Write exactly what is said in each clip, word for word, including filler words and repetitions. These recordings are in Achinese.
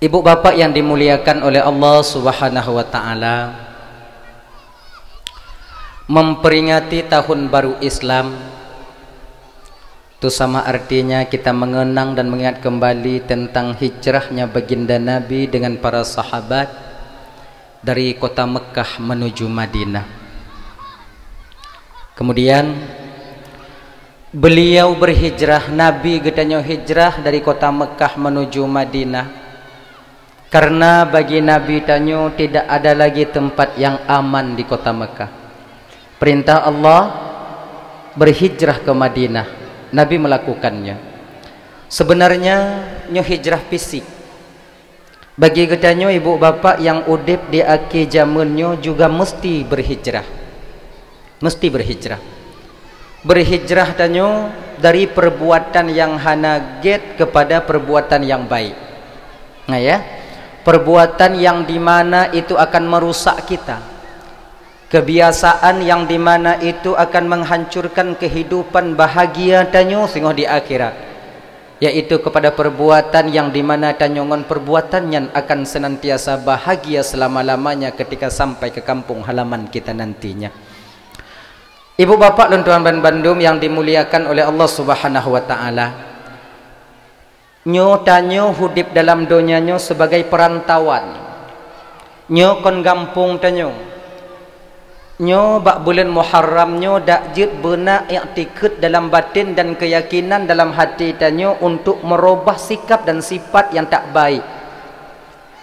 Ibu bapak yang dimuliakan oleh Allah Subhanahu wa Ta'ala, memperingati tahun baru Islam, itu sama artinya kita mengenang dan mengingat kembali tentang hijrahnya baginda Nabi dengan para sahabat dari kota Mekah menuju Madinah. Kemudian, beliau berhijrah, Nabi geutanyoe hijrah dari kota Mekah menuju Madinah, karena bagi Nabi tanyoe tidak ada lagi tempat yang aman di kota Mekah. Perintah Allah, berhijrah ke Madinah. Nabi melakukannya. Sebenarnya, nyoe hijrah fisik. Bagi geutanyoe ibu bapak nyang udeb di akhé jameun nyoe juga mesti berhijrah. Mesti berhijrah. Berhijrah tanyoe dari perbuatan yang hana gét kepada perbuatan yang baik. Nah ya, perbuatan yang di mana itu akan merusak kita. Kebiasaan yang di mana itu akan menghancurkan kehidupan bahagia tanyoe singoh di akhirat, yaitu kepada perbuatan yang di mana tanyoe ngon perbuatan nyan akan senantiasa bahagia selama-lamanya ketika sampai ke kampung halaman kita nantinya. Ibu bapak lôn tuan ban bandum yang dimuliakan oleh Allah Subhanahu wa Ta'ala. Nyoe tanyoe udeb dalam donya nyoe sebagai perantauan. Nyoe kon gampông tanyoe. Nyoe bak buleuen Muharram nyoe dak jeuet beuna iktikeuet dalam baten dan keuyakinan dalam hati tanyoe untuk meurubah sikap dan sifat nyang tak baik.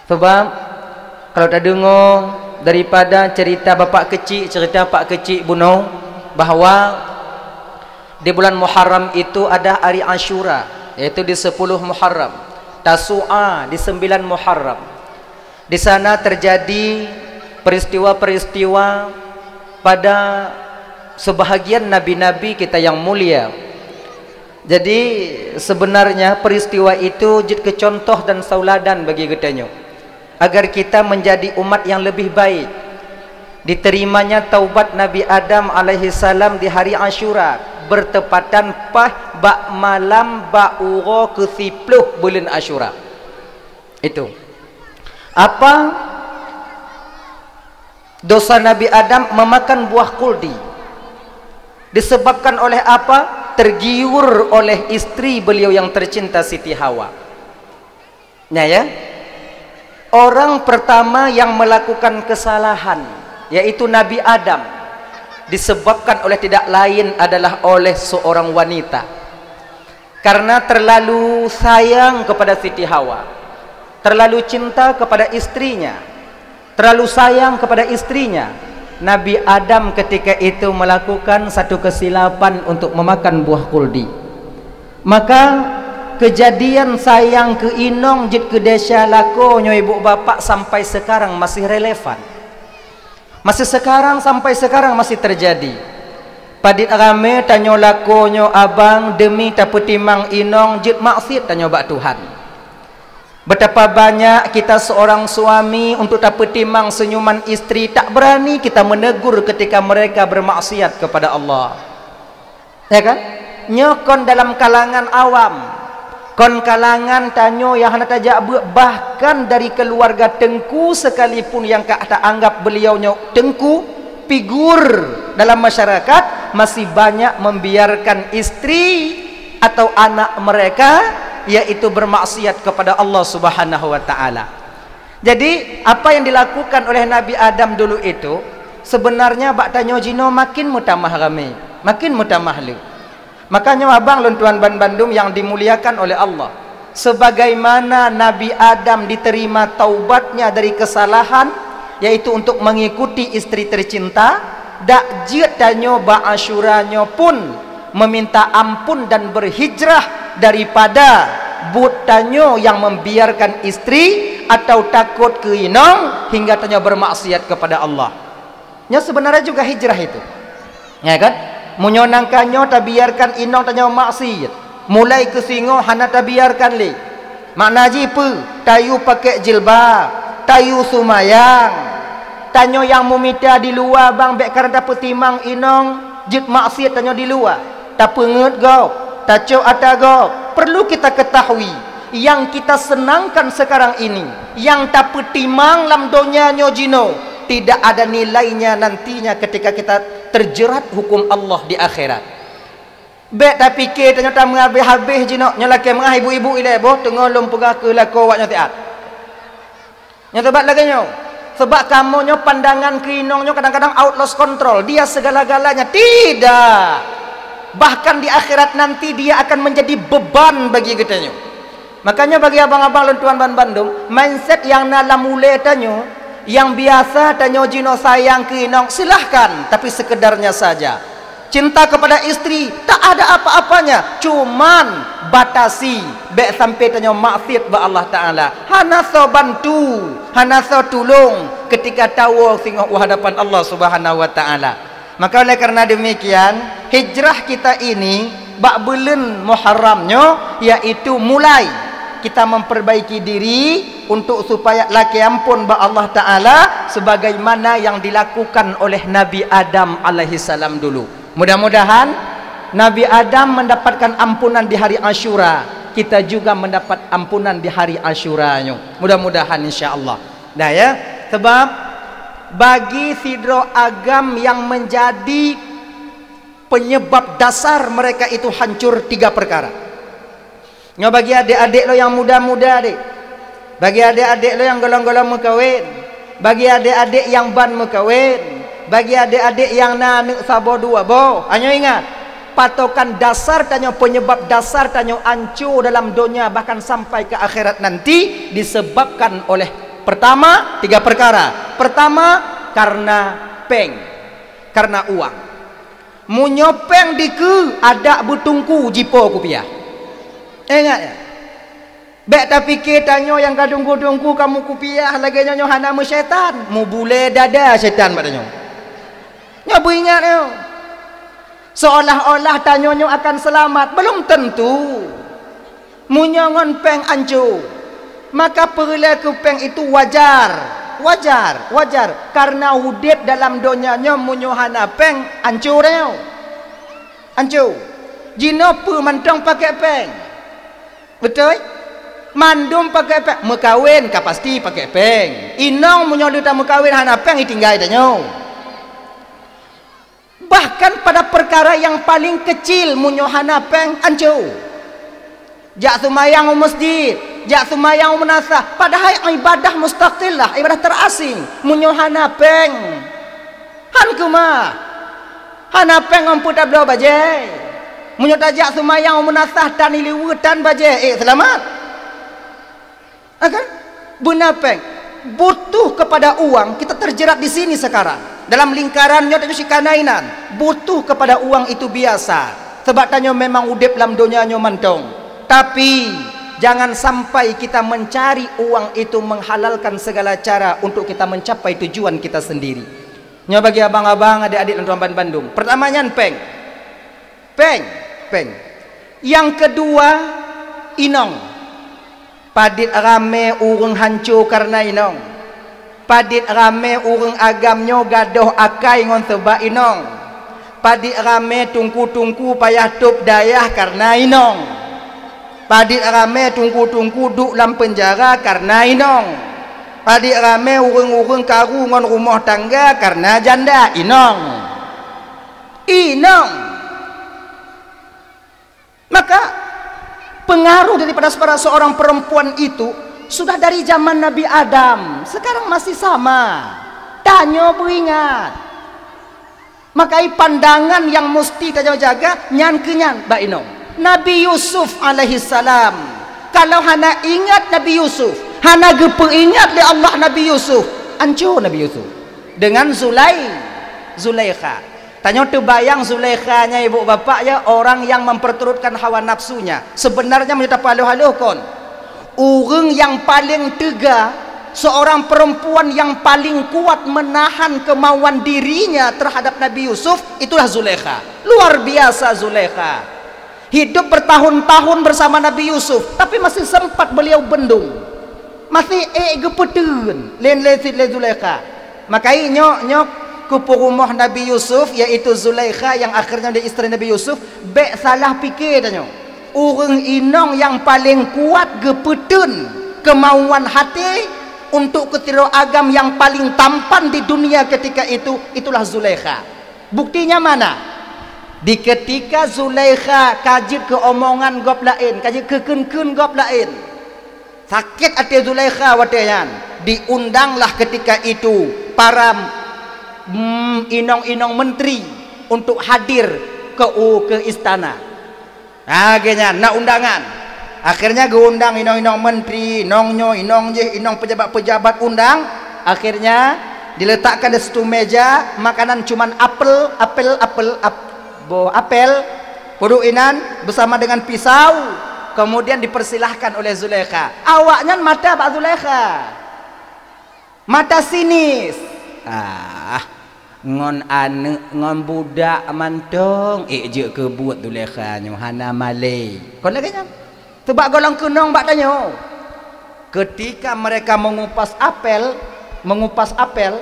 Sabab, kalau tadeungoe daripada cerita bapak keuchik, cerita pak keuchik bunoe, bahwa di bulan Muharram itu ada hari Asyura, yaitu di sepuluh Muharram, Tasu'a di sembilan Muharram. Di sana terjadi peristiwa-peristiwa pada sebahagian nabi-nabi kita yang mulia. Jadi, sebenarnya peristiwa itu jeuet keu contoh dan tauladan bagi geutanyoe, agar kita menjadi umat yang lebih baik. Diterimanya taubat Nabi Adam alaihissalam di hari Asyura, bertepatan paih bak malam bak uroe keu siploh buleuen Asyura. Itu. Apa dosa Nabi Adam memakan buah kuldi? Disebabkan oleh apa? Tergiur oleh istri beliau yang tercinta Siti Hawa. Nya ya. Orang pertama yang melakukan kesalahan, yaitu Nabi Adam, disebabkan oleh tidak lain adalah oleh seorang wanita. Karena terlalu sayang kepada Siti Hawa, terlalu cinta kepada istrinya, terlalu sayang kepada istrinya, Nabi Adam ketika itu melakukan satu kesilapan untuk memakan buah kuldi. Maka, kejadian sayang keu inong jeuet keu desya lakoe nyoe ibu bapak sampai sekarang masih relevan. Masih sekarang, sampai sekarang masih terjadi. Padit ramé tanyoe lakoe nyoe abang demi tapeutimang inong jeuet maksiet tanyoe bak Tuhan. Betapa banyak kita seorang suami untuk tapeutimang senyuman istri tak berani kita menegur ketika mereka bermaksiat kepada Allah. Ya kan? Nyoe kon dalam kalangan awam, kon kalangan tanyoe nyang hana tajak beuet, bahkan dari keluarga teungku sekalipun nyang ka taanggap beliau nyoe teungku, figur dalam masyarakat, masih banyak membiarkan istri atau anak mereka, yaitu bermaksiat kepada Allah Subhanahu wa Ta'ala. Jadi, apa yang dilakukan oleh Nabi Adam dulu itu, sebenarnya bak tanyoe jinoe makin meutamah ramé, makin meutamah le. Maka nyoe abang lôn tuan ban bandum yang dimuliakan oleh Allah, sebagaimana Nabi Adam diterima taubatnya dari kesalahan, yaitu untuk mengikuti istri tercinta, dak jeuet tanyoe bak Asyura nyoe pun meminta ampun dan berhijrah daripada buet tanyoe yang membiarkan istri atau takot keu inong hingga tanyoe bermaksiat kepada Allah. Nyoe sebenarnya juga hijrah itu. Ya kan? Meunyoe nangka nyoe tabiarkan inong tanyoe maksiat, mulai keu singoh hana tabiarkan lé. Makna jih peue? Tayue pakai jilbab, tayue seumayang. Tanyoe nyang meumita di luwa bang bék karena tapeutimang inong jeuet maksiat tanyoe di luwa. Tapeungeuet gob, tacok ata gob. Perlu kita ketahui, Yang kita senangkan sekarang ini, yang tapeutimang lam donya nyoe jinoe, tidak ada nilainya nantinya ketika kita terjerat hukum Allah di akhirat. Bék tapike tanyoe tameuhabéh-habéh jinoe, nyoe lakée meu'ah ibu-ibu ilée boh teungoh lôn peugah keu lakoe awak nyoe siat. Nyoe sabab lagée nyoe. Sebab kamoe nyoe pandangan keu inong nyoe kadang-kadang out lost control. Dia segala-galanya. Tidak. Bahkan di akhirat nanti dia akan menjadi beban bagi geutanyoe. Makanya bagi abang-abang lôn tuan ban bandum, mindset yang na lam ulée tanyoe, yang biasa tanyoe jinoe sayang keu inong, silahkan, tapi sekedarnya saja. Cinta kepada istri tak ada apa-apanya, cuman batasi, bék sampai tanyoe maksiat bak Allah Taala. Hana soe bantu, hana soe tulông ketika tawoe singoh u hadapan Allah Subhanahu wa Taala. Maka oleh karena demikian, hijrah kita ini bak buleuen Muharram nyoe, yaitu mulai kita memperbaiki diri untuk supaya lakée ampôn bak Allah Taala sebagaimana yang dilakukan oleh Nabi Adam alaihissalam dulu. Mudah-mudahan Nabi Adam mendapatkan ampunan di hari Asyura, kita juga mendapat ampunan di hari Asyura nyoe. Mudah-mudahan, insya Allah. Nah, ya, sebab bagi sidroe agam yang menjadi penyebab dasar mereka itu hancur tiga perkara. Nyoe bagi adék-adék lo nyang muda-muda deh. Bagi adék-adék lo nyang golom-golom meukawen. Bagi adék-adék nyang ban meukawen. Bagi adék-adék nyang na aneuk saboh dua boh. Hanyoe ingat, patokan dasar tanyoe, penyebab dasar tanyoe anco dalam donya bahkan sampai ke akhirat nanti disebabkan oleh, pertama, tiga perkara. Pertama, karena péng, karena uang. Meunyoe péng dikeue, adak beutungku jipo kupiah. Ingat ya. Bék tapike tanyoe nyang ka tungku-tungku kamoe kupiah lagée nyoe, nyoe hana meusyaitan, meubulée dada syaitan bak tanyoe. Nyoe beuingat nyoe. Seolah-olah tanyoe nyoe akan seulamat, belum tentu. Meunyoe ngon péng anco, maka peureulée keu péng itu wajar, wajar, wajar. Karena udeb dalam donya nyoe meunyoe hana péng, anco tanyoe. Anco. Jinoe peue mantong pakai péng. Beutôi? Mandum pakai péng. Meukawen ka pasti pakai péng. Inong meunyoe leuta meukawen hana péng, itinggai tanyoe. Bahkan pada perkara yang paling kecil, meunyoe hana péng, anco. Jak seumayang u masjid, jak seumayang u meunasah, padahai ibadah mustaqillah, ibadah terasing, meunyoe hana péng. Han keumah. Hana péng ngon peue tabloe bajée. Meunyoe tajak seumayang u meunasah tan ileue tan bajée, ék seulamat. Ah, kan? Beuna péng. Butuh kepada uang, kita terjerat di sini sekarang. Dalam lingkaran nyoe tanyoe sikana inan. Butuh kepada uang itu biasa. Sebab tanyoe memang udeb lam donya nyoe mantong. Tapi, jangan sampai kita mencari uang itu menghalalkan segala cara untuk kita mencapai tujuan kita sendiri. Nyoe bagi abang-abang, adék-adék lôn tuan ban bandum. Pertama nyan péng. Péng, péng. Nyang keudua, inong. Padit ramé ureuëng hanco kareuna inong. Padit ramé ureuëng agam nyoe gadôh akai ngon seubab inong. Padit ramé tungku-tungku payah tôb dayah kareuna inong. Padit ramé tungku-tungku duek lam peunjara kareuna inong. Padit ramé ureuëng-ureuëng karu ngon rumoh tangga kareuna janda inong. Inong. Maka, pengaruh daripada, daripada seorang perempuan itu sudah dari zaman Nabi Adam, sekarang masih sama. Tanyoe beuingat. Maka, i pandangan yang mesti tanyoe jaga, nyan keu nyan, bak inong. Nabi Yusuf alaihissalam, kalau hana ingat Nabi Yusuf, hana geupeuingat lé Allah Nabi Yusuf, anco Nabi Yusuf. Dengan Zulai-, Zulaikha. Tanyoe teubayang Zulaikha nyan, ibu bapak, ya, orang yang memperturutkan hawa nafsunya. Sebenarnya meunyoe tapeuhaloh-haloh kon, ureuëng yang paling teuga, seorang perempuan yang paling kuat menahan kemauan dirinya terhadap Nabi Yusuf, itulah Zulaikha. Luar biasa Zulaikha. Hidup bertahun-tahun bersama Nabi Yusuf, tapi masih sempat beliau bendung. Masih ék geupeuteun lé, lé, lé Zulaikha. Maka nyoe, nyoe keu peurumoh Nabi Yusuf, yaitu Zulaikha yang akhirnya jadi istri Nabi Yusuf, bék salah pike tanyoe. Ureuëng inong nyang paleng kuat geupeuteun keumauan até untuk keusidroe agam nyang paleng tampan di dunia ketika itu, itulah Zulaikha. Buktinya mana? Di ketika Zulaikha ka jeuet keu omongan gob laén, ka jeuet keu kheun-kheun gob laén. Sakét até Zulaikha watée nyan. Diundanglah ketika itu para, mm, inong-inong menteri untuk hadir ke u-, ke istana. Nah, geuh nyan na undangan. Akhirnya geuundang inong-inong menteri, inong nyoe, inong jih, inong pejabat-pejabat undang. Akhirnya diletakkan di situ meja, makanan cuman apel, apel, apel, ap-, boh apel, peuduek inan bersama dengan pisau, kemudian dipersilahkan oleh Zulaikha. Awaknyan mata bak Zulaikha. Mata sinis. Ah, ngon aneuëk, ngon budak mantong, ék jeuet keu buet Zulaikha nyoe hana malée. Kon lagée nyan. Teubak golom keunong bak tanyoe. Ketika mereka mengupas apel, mengupas apel,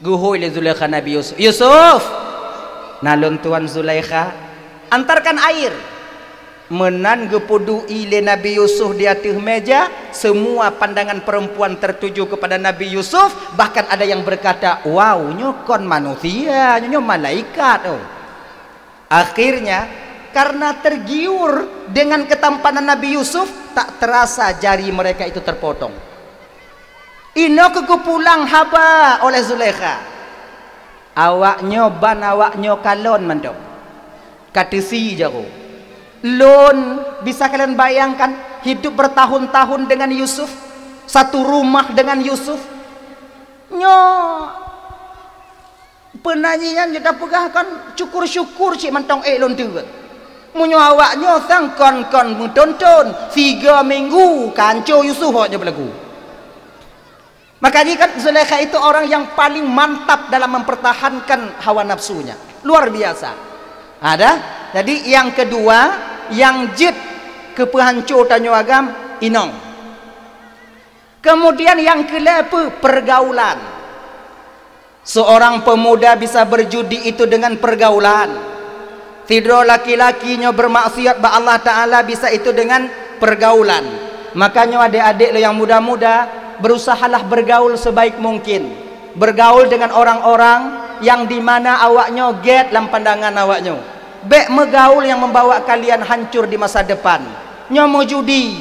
geuhôi lé Zulaikha Nabi Yusuf, "Yusuf, na lôn tuan Zulaikha, antarkan air." Meunan geupeuduek lé Nabi Yusuf di ateueh meja, semua pandangan perempuan tertuju kepada Nabi Yusuf, bahkan ada yang berkata, "Wow, nyoe kon manusia, nyoe, nyoe malaikat, oh." Akhirnya, karena tergiur dengan ketampanan Nabi Yusuf, tak terasa jari mereka itu terpotong. Inoe keuh geupulang haba oleh Zulaikha. Awaknyoe ban awaknyoe kalon mantong. Ka teusie jaroe. Lôn, bisa kalian bayangkan hidup bertahun-tahun dengan Yusuf, satu rumah dengan Yusuf. Nyoe Peuna jih nyan jeuet tapeugah kon syukur-syukur cit mantong ék lôn teuet. Meunyoe awaknyoe sang kon-kon meuthon-thon, tiga minggu ka hanco Yusuf awaknyoe beulagu. Maka jih kan Zulaikha itu orang yang paling mantap dalam mempertahankan hawa nafsunya. Luar biasa. Ada. Jadi yang kedua, yang jeuet keu peuhanco tanyoe agam, inong. Kemudian yang keulhèe peue? Pergaulan. Seorang pemuda bisa berjudi itu dengan pergaulan. Sidroe laki-laki nyoe bermaksiat bak Allah Ta'ala bisa itu dengan pergaulan. Makanya adék-adék lo nyang muda-muda, berusahalah bergaul sebaik mungkin. Bergaul dengan orang-orang yang di mana awaknyoe gét lam pandangan awaknyoe. Bék meugaul nyang membawa kalian hancur di masa depan. Nyoe meujudi,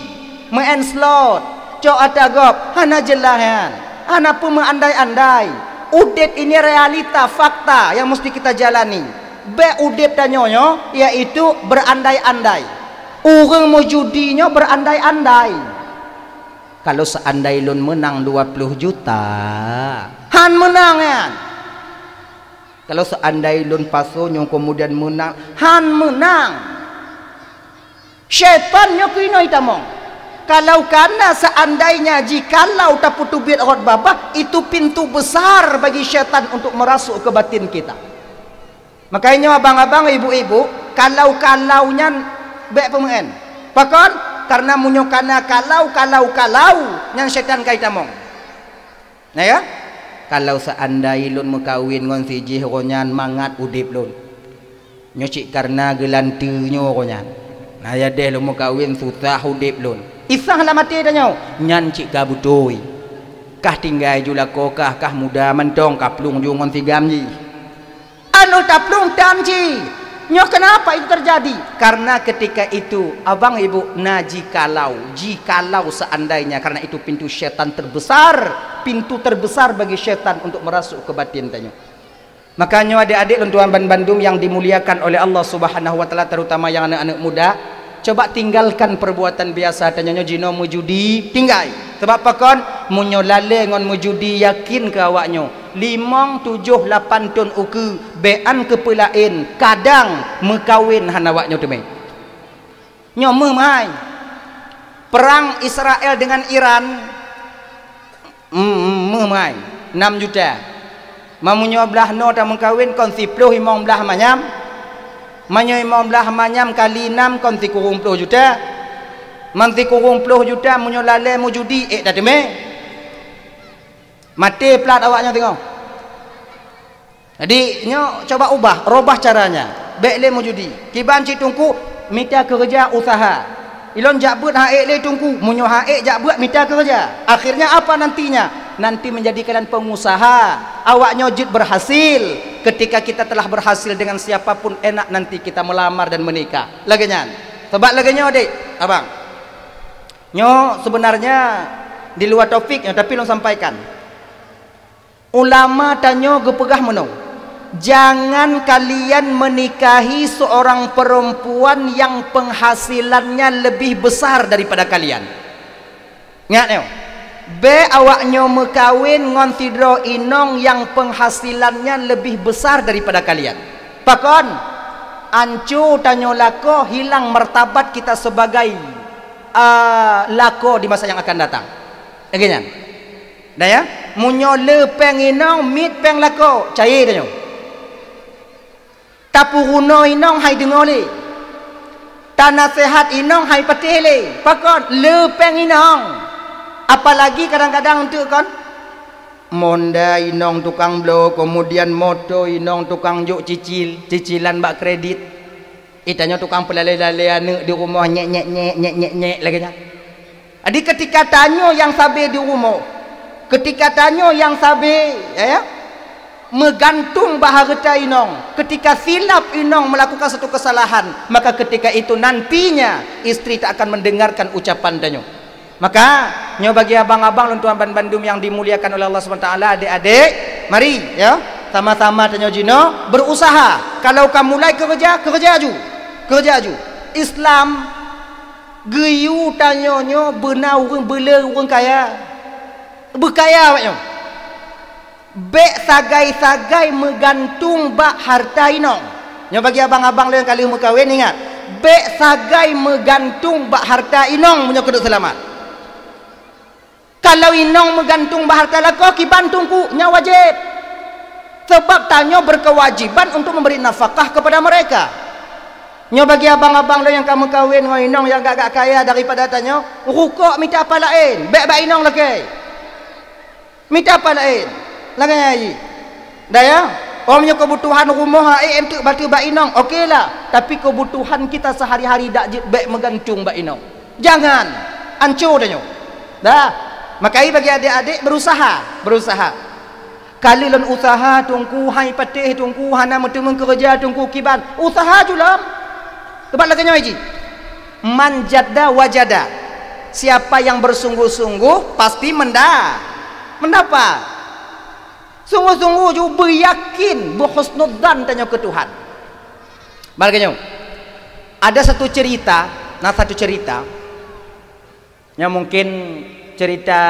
meu'en slot, cok ata gob, hana jeulaih nyan, hana peue meuandai-andai. Udeb ini realita, fakta nyang musti kita jalani. Bék udeb tanyoe nyoe, yaitu berandai-andai. Ureuëng meujudi nyoe berandai-andai. Kalau seandai lôn menang dua puluh juta, han meunang nyan. Kalau seandai lôn pasoe nyoe kemudian meunang, han meunang. Syaitan nyoe keunoe tamong. Kalau kana seandainya jikalau tapeuteubiet rot babah, itu pintu besar bagi syaitan untuk merasuk ke batin kita. Makanya abang-abang, ibu-ibu, kalau-kalau nyan bék peumeu'en. Pakon? Karena meunyoe kana kalau, kalau, kalau, nyan syaitan kai tamong. Nah ya, kalau seandai lôn meukawen ngon si jih, uroe nyan mangat udeb lôn. Nyoe cit karena geulanteue nyoe uroe nyan. Nah ya deh lôn meukawen susah udeb lôn. Isah lam até tanyoe, nyan cit ka beutôi. Kah tinggai ju lakoe kah, kah muda mantong ka plueng ju ngon si gam jih. Anu taplueng tan jih. Nyoe kenapa itu terjadi? Karena ketika itu, abang ibu, na jikalau, jikalau seandainya, karena itu pintu syaitan terbesar, pintu terbesar bagi syaitan untuk merasuk ke batin tanyoe. Makanya adik-adik lôn tuan ban bandum yang dimuliakan oleh Allah Subhanahu wa Taala, terutama yang anak-anak muda, coba tinggalkan perbuatan biasa tanyoe nyoe jinoe meujudi, tinggai. Sebab pakon? Meunyoe lalé ngon meujudi, yakin keu awaknyoe, limong, tujoh, lapan thon ukeue, bék an keu peulaén, kadang meukawen hana awaknyoe teumé. Nyoe meuh meuhai. Perang Israel dengan Iran, mm, meuh meuhai, enam juta. Meunyoe blah noe tameukawen kon siploh limong blah manyam. Meunyoe limong blah manyam kali enam kon sikureueng ploh juta. Man sikureueng ploh juta meunyoe lalé meujudi, ék tateumé. Maté plat awaknyoe teungoh. Jadi, nyoe coba ubah, robah caranya. Bék lé meujudi. Kiban cit teungku, Mita keureuja usaha. Ilôn jak beuet han ék lé Teungku, meunyoe han ék jak beuet mita keureuja. Akhirnya apa nantinya? Nanti menjadi kalian pengusaha. Awaknyoe jeuet berhasil. Ketika kita telah berhasil dengan siapapun, enak nanti kita melamar dan menikah. Lagée nyan. Sebab lagée nyoe, dek, abang. Nyoe sebenarnya di luar topik nyoe, tapi lôn sampaikan. Ulama tanyoe geupeugah meunoe, "Jangan kalian menikahi seorang perempuan yang penghasilannya lebih besar daripada kalian." Ingat nyoe, bék awaknyoe meukawen ngon sidroe inong nyang penghasilannya lebih besar daripada kalian. Pakon? Anco tanyoe lakoe, hilang martabat kita sebagai, ah, lakoe di masa yang akan datang. Lagée nyan. Dah ya, meunyoe le péng inong, miet péng lakoe, cayée tanyoe. Tapeurunoe inong hai deungoe lé. Tanaseuhat inong hai patéh lé. Pakon? Le péng inong. Apalagi kadang-kadang enteuk kon, monda inong tukang bloe, kemudian moto inong tukang jok cicil, cicilan bak kredit. Eh, tanyoe tukang peulalée-lalée aneuëk di rumoh, nyek, nyek, nyek, nyek, nyek, nyek, lagée nyan. Jadi, ketika tanyoe nyang sabe di rumoh, ketika tanyoe nyang sabe, ya, ya, meugantung bak hareuta inong, ketika silap inong melakukan satu kesalahan, maka ketika itu nantinya istri tak akan mendengarkan ucapan tanyoe. Maka, nyoe bagi abang-abang lôn tuan banbandum nyang dimuliakan oleh Allah Subhanahu Wa Taala, adik-adik, mari, ya, sama-sama tanyoe jinoe berusaha. Kalau ka mulai keureuja, keureuja aju. Keureuja aju. Islam geuyue tanyoe nyoe beuna ureuëng beuleu ureuëng kaya. Beukaya awaknyoe. Bék sagai-sagai meugantung bak hareuta inong. Nyoe bagi abang-abang lôn nyang ka lheueh meukawen, ingat, bék sagai meugantung bak hareuta inong meunyoe keuneuk seulamat. Kalau inong meugantung bak hareuta lakoe, kiban Teungku, nyan wajéb. Sebab tanyoe berkewajiban untuk memberi nafkah kepada mereka. Nyoe bagi abang-abang lôn nyang ka meukawen ngon inong nyang agak-agak kaya daripada tanyoe, rukok mita pat laén, bék bak inong lakée. Mita pat laén. Lagée nyan jih. Dah ya? Oh, meunyoe keubutuhan rumoh, hai, enteuk bateue bak inong, oke lah. Tapi keubutuhan kita sehari-hari dak jeuet bék meugantung bak inong. Jangan. Anco tanyoe. Dah. Maka bagi adik-adik, berusaha, berusaha. Kali lôn usaha Teungku, hai patéh Teungku, hana meuteumé keureuja Teungku, kiban. Usaha ju lom. Teumpat lagée nyoe jih. Man jadda wajada. Siapa yang bersungguh-sungguh pasti menda-, mendapat. Sungguh-sungguh ju beuyakin, beuhusnudzan tanyoe keu Tuhan. Bak lagée nyoe. Ada satu cerita, na satu cerita. Nyan mungkin cerita,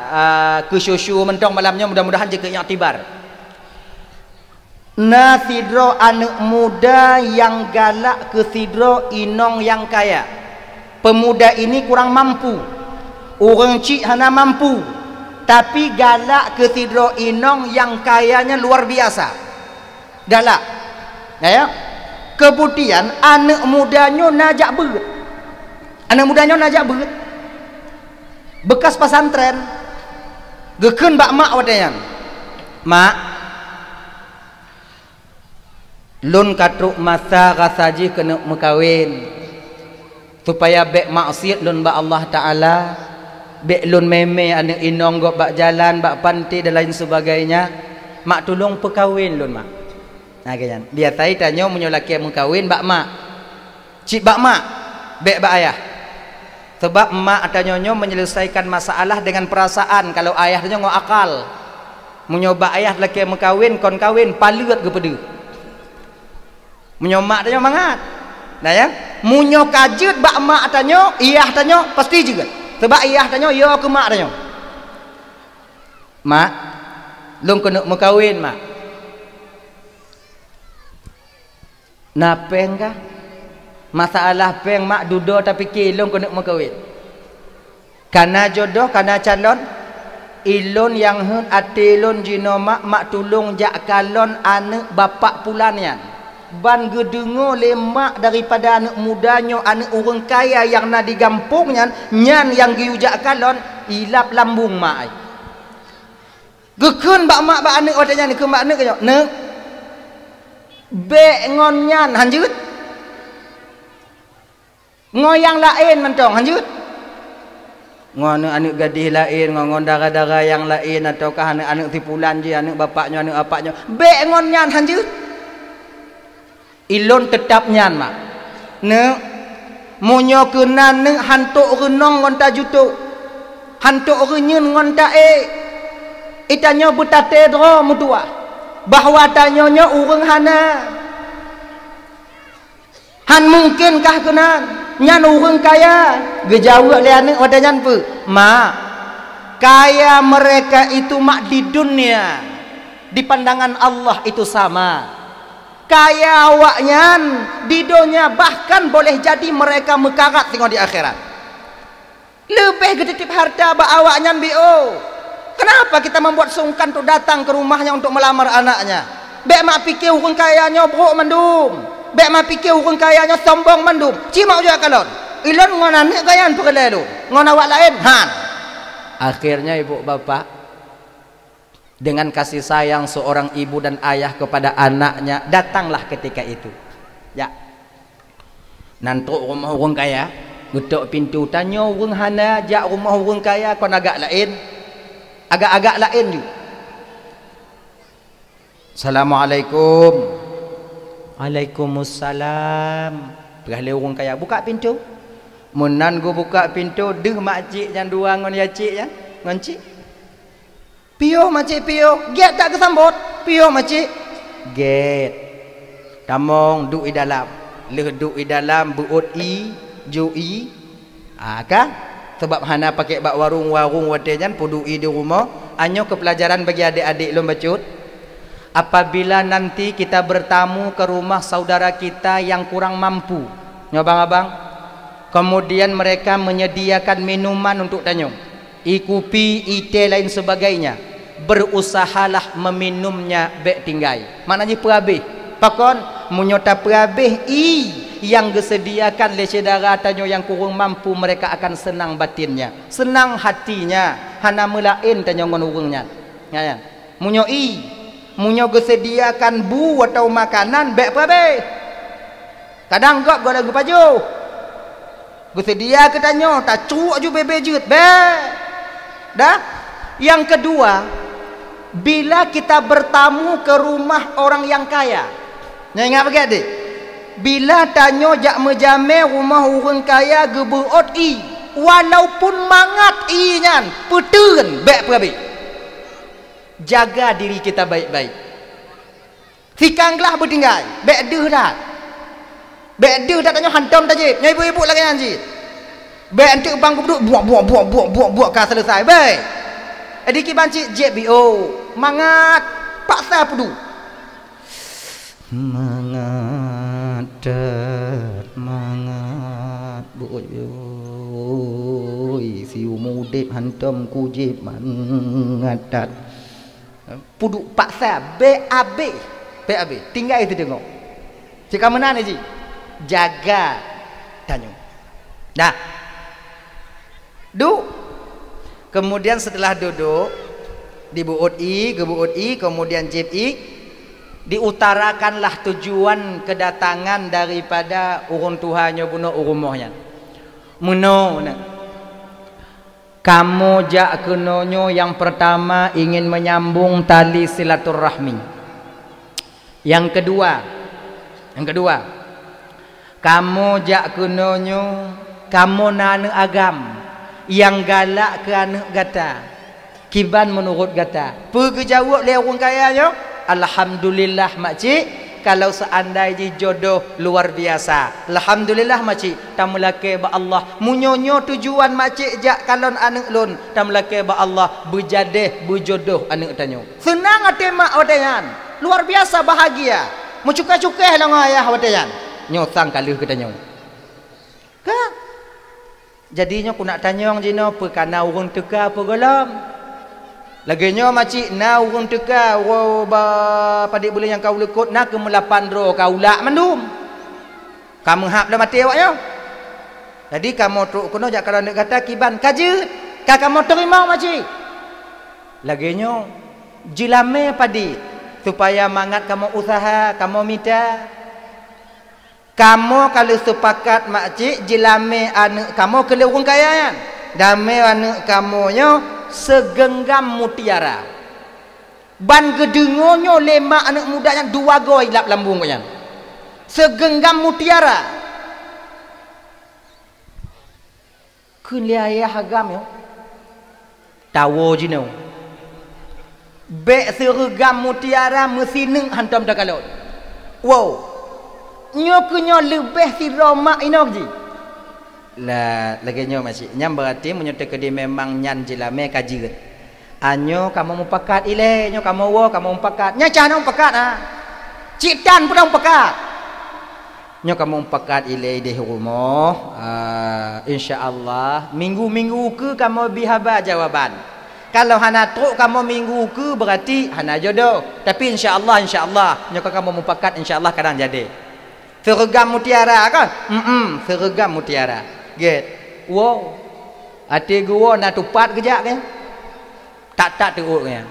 ah, keusyusyu mantong malam nyoe, mudah-mudahan jeuet keu iktibar. Na sidroe aneuëk muda nyang galak keu sidroe inong nyang kaya. Pemuda ini kurang mampu. Ureuëng chik hana mampu, tapi galak keu sidroe inong nyang kayanya luar biasa. Galak. Ya, ya. Kemudian aneuëk muda nyoe na jak beuet. Aneuëk muda nyoe na jak beuet. Bekas pesantren. Geukheun bak mak watée nyan. "Mak, lôn ka trok masa rasa jih keuneuk meukawen. Supaya bék maksiet lôn bak Allah Taala, bék lôn mé-mé aneuëk inong gob bak jalan, bak panté dan lain sebagainya. Mak, tulông peukawen lôn, Mak." Nah, lagée nyan. Biasa tanyoe meunyoe lakée meukawen bak mak. Cit bak mak, bék bak ayah. Sebab mak tanyoe nyoe menyelesaikan masalah dengan perasaan, kalau ayah tanyoe ngon akal. Meunyoe bak ayah lakée meukawen, kon kawen, paleuet geupeudeuh. Meunyoe mak tanyoe mangat. Nah, ya. Meunyoe ka jeuet bak mak tanyoe, iyah tanyoe pasti jeuet. Sebab iyah tanyoe yo keu mak tanyoe. "Mak, lôn keuneuk meukawen, Mak." "Na péng kah?" "Masalah péng, Mak, dudoe tapike, lôn keuneuk meukawen." "Kana jodoh, kana calon?" "Ilôn nyang heuet até lôn jinoe, Mak, Mak tulông jak kalon aneuëk bapak pulan nyan. Ban geudeungoe lé mak daripada aneuëk muda nyoe, aneuëk ureuëng kaya nyang na di gampông nyan, nyan nyang geuyue jak kalon, ilab lambông mak ai." Geukheun bak mak, bak aneuëk watée nyan, geukheun bak aneuëk nyoe, "Neuk, bék ngon nyan, hanjeuet." Ngon nyang laén mantong, hanjeuet. Ngon aneuëk-aneuëk gadéh laén, ngon, ngon dara-dara nyang laén, ataukah aneuëk-aneuëk si pulan jih, aneuëk bapak nyoe, aneuëk apak nyoe. Bék ngon nyan, hanjeuet. Ilôn teutab nyan, mak. Neuk, meunyoe keunan neuk hantok reunong ngon tajutok, hantok reunyeun ngon taék, itanyoe beutaté droe meutuwah bahwa tanyoe nyoe ureuëng hana. Han mungken kah keunan, nyan ureuëng kaya. Geujaweueb lé aneuëk watée nyan peue? Mak, kaya mereka itu, mak, di dunia, di pandangan Allah itu sama. Kaya awaknyan di donya, bahkan boleh jadi mereka meukarat singoh di akhirat. Leubeh geutitip harta bak awaknyan bio. Kenapa kita membuat sungkan untuk datang ke rumahnya untuk melamar anaknya? Bék mak pike ureuëng kaya nyoe brok mandum. Bék mak pike ureuëng kaya nyoe sombong mandum. Ci mak ujak kalon. Ilôn ngon aneuëk gaya peureulée lôn. Ngon awak laén, han. Akhirnya ibu bapak, dengan kasih sayang seorang ibu dan ayah kepada anaknya, datanglah ketika itu. Ya. Nan trok rumoh ureuëng kaya, geutok pintoe, tanyoe ureuëng hana, jak rumoh ureuëng kaya kon agak laén. Agak-agak laén ju. "Assalamualaikum." "Waalaikumsalam." Peugah lé ureuëng kaya, "Buka pintoe." Meunan geubuka pintoe, deuh makcik nyan dua ngon yacik nyan, ngon cik. "Piôh makcik, piôh." "Gét that geusambot?" "Piôh makcik." "Gét." "Tamong, duek i dalam." Lheueh duek i dalam, beuôt ie, jok ie. Ah, kan? Sabab hana pakék bak warong-warong watée nyan, peuduek ie di rumoh. Nyoe keu peulajaran bagi adék-adék lôn bacut. Apabila nanti kita bertamu ke rumah saudara kita yang kurang mampu, nyoe abang-abang, kemudian mereka menyediakan minuman untuk tanyoe, ie kupi, ie teh, lain sebagainya, berusahalah meminumnya, bék tinggai. Makna jih peuhabéh. Pakon? Meunyoe tapeuhabéh ie nyang geuseudiakan lé syedara tanyoe nyang kureueng mampu, mereka akan senang batinnya, senang hatinya, hana meulaén tanyoe ngon ureuëng nyan. Nyan, nyan. Meunyoe ie, meunyoe geuseudiakan bu atawa makanan, bék peuhabéh. Kadang gob gohlom geupajoh. Geuseudia keu tanyoe, tacuk ju bebe jeuet. Bék. Dah? Yang kedua, bila kita bertamu ke rumah orang yang kaya. Nyoe ingat bagai deh. Bila tanyoe jak meujamé rumoh ureuëng kaya geubeuôt ie, walaupun mangat ie nyan, peuteun, bék peuhabéh. Jaga diri kita baik-baik. Sikang glah beutinggai, bék deuh that. Bék deuh that, tanyoe hantom tajieb. Nyoe ibu-ibu lagée nyan cit. Bék anteuk bang geupeuduek, buak, buak, buak, buak, buak, buak, ka seuleusai. Bék. Jadi kiban cit jieb bio. Mangat. Paksa peuduek. Mangat that, mangat. Beuoi, siumu udeb hantom kujieb mangat that. Peuduek paksa, bék abéh, bék abéh. Tinggai teudeungoe. Cit ka meunan jih. Jaga tanyoe. Nah. Duek. Kemudian setelah duduk, dibeuôt ie, geubeuôt ie, kemudian jieb ie, diutarakanlah tujuan kedatangan daripada ureuëng tuha nyoe bunoe u rumoh nyan. Meunoe na. Kamoe jak keunoe nyoe nyang peurtama ingin menyambung tali silaturahmi. Nyang keudua, nyang keudua, kamoe jak keunoe nyoe, kamoe na aneuëk agam nyang galak keu aneuëk gata. Kiban meunurot gata? Peue geujaweueb lé ureuëng kaya nyoe? "Alhamdulillah, makcik, kalau seandai jih jodoh luar biasa." Alhamdulillah, makcik, tameulakée bak Allah. Meunyoe nyoe tujuan makcik jak kalon aneuëk lôn, tameulakée bak Allah, beujadeh, beujodoh aneuëk tanyoe. Seunang até mak watée nyan. Luar biasa bahagia. Meucukéh-cukéh lé ngon ayah watée nyan. Nyoe sang ka lheueh geutanyoe. Ka? Jadi nyoe keuneuk tanyong jinoe, peue ka na ureuëng teuka peue gohlom? Lagée nyoe makcik, na ureuëng teuka, uroe ba padit buleuen nyang ka uleukot, na keuh meulapan droe ka ulak mandum. Ka meuhab lom até awak nyoe. Jadi kamoe trok keunoe jak kalon aneuëk gata kiban ka jeuet, ka kamoe teurimong makcik. Lagée nyoe, jeulamé padit, supaya mangat kamoe useuha, kamoe mita. Kamoe ka lheueh seupakat makcik jilamé aneuëk kamoe keu lheueh ureuëng kaya nyan. Damé aneuëk kamoe nyoe segenggam mutiara. Ban geudeungoe nyoe lé mak aneuëk muda nyan dua goe ilab lambung geuh nyan. Segenggam mutiara. Kheun lé ayah agam nyoe, tawoe jinoe. Bék seureugam mutiara meusineuk hantom takalon. Woe! Nyoe keuh nyoe leubeh sidroe mak inong jih. Lah, lagée nyoe masih. Nyan beurati meunyoe teukeudi memang nyan jilamé ka jeuet. Anyoe kamoe mupakat ilée, nyoe kamoe woe kamoe mupakat. Nyan cah na mupakat ha. Cit tan peudong pakat. Nyoe kamoe mupakat ilée ideh rumoh, ah, insya Allah minggu-minggu ukeue kamoe bi haba jawaban. Kalau hana trok kamoe minggu ukeue beurati hana jodoh. Tapi insya Allah, insya Allah nyoe ka kamoe mupakat insya Allah kadang jadi. Seureugam mutiara kan? Em, seureugam mutiara. Gét. Woe. Até geuwoe na tupat geujak gét. Tak-tak teuôt gét.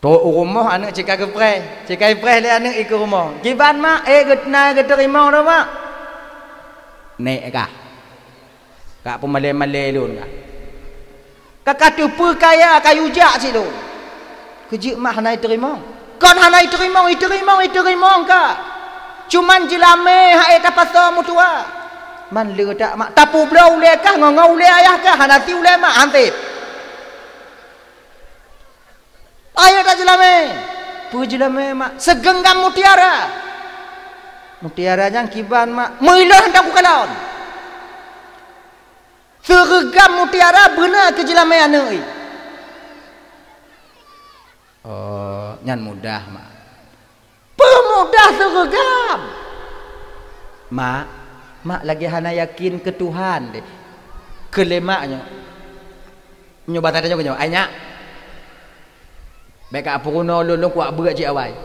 Trok u rumoh aneuëk cit ka geupreh, cit ka geupreh lé aneuëk ikeue rumoh. Kiban mak, eh, geuteurimong dah mak. Nék kah. Kak peumalée-malée lôn kah. Ka ka teupeu kaya kayu jak cit lôn. Keujeuet mak hana iteurimong. Kon hana iteurimong, iteurimong, iteurimong kak. Cuman jilamé hai tapasoe meutuwa. Man le tak mak tapubloe ulée kah ngon ulée ayah kah hana ti ulée mak hanté. Ayo tak jeulamé. Peue jeulamé mak? Seugeunggam mutiara. Mutiara nyan kiban mak? Meuiloh hantom kukalon. Seureugam mutiara beuna keu jeulamé aneuëk. Oh, nyan mudah mak. Peumudah seureugam. Mak, mak lagée hana yakin keu Tuhan deh. Keu lé mak nyoe. Nyoe basa tanyoe nyoe, "Ai nyak, bék ka peurunoe lôn, lôn kuak beuet cit awai."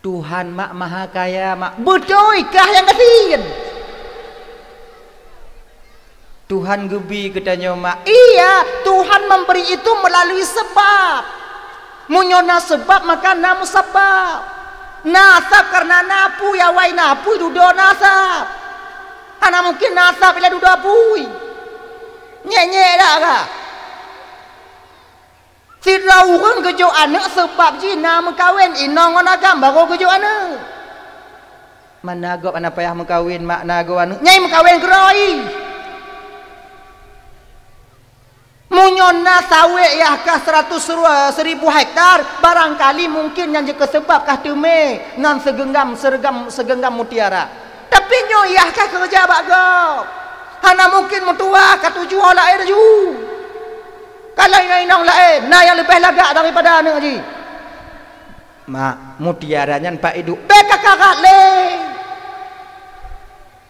Tuhan mak maha kaya mak, beutôi kah nyang gasien. Tuhan geubi geutanyoe mak. Iya, Tuhan memberi itu melalui sebab. Meunyoe na seubab maka na musabab. Na asab kareuna na apui, awai na apui dudoe na asab. Hana mungken na asab ilée dudoe apui. Nyek-nyek dak kah? Sidroe ureuëng geujok aneuëk seubab jih na meukawen inong ngon agam barô geujok aneuëk. Mana gob hana payah meukawen mak na goe aneuëk nyai meukawen keuroi. Meunyoe na sawét yah kah seratus seribu hektar, barangkali mungken nyang jeuet keu seubab kah teumé ngon seugeunggam, seureugam, seugeunggam mutiara. Tapi nyoe yah kah keureuja bak gob. Hana mungken meutuwah ka tujoh laén laju. Ka laén inong laén, na nyang leubeh lagak daripada aneuëk jih. Mak, mutiara nyan pat iduek, bék ka karat lé.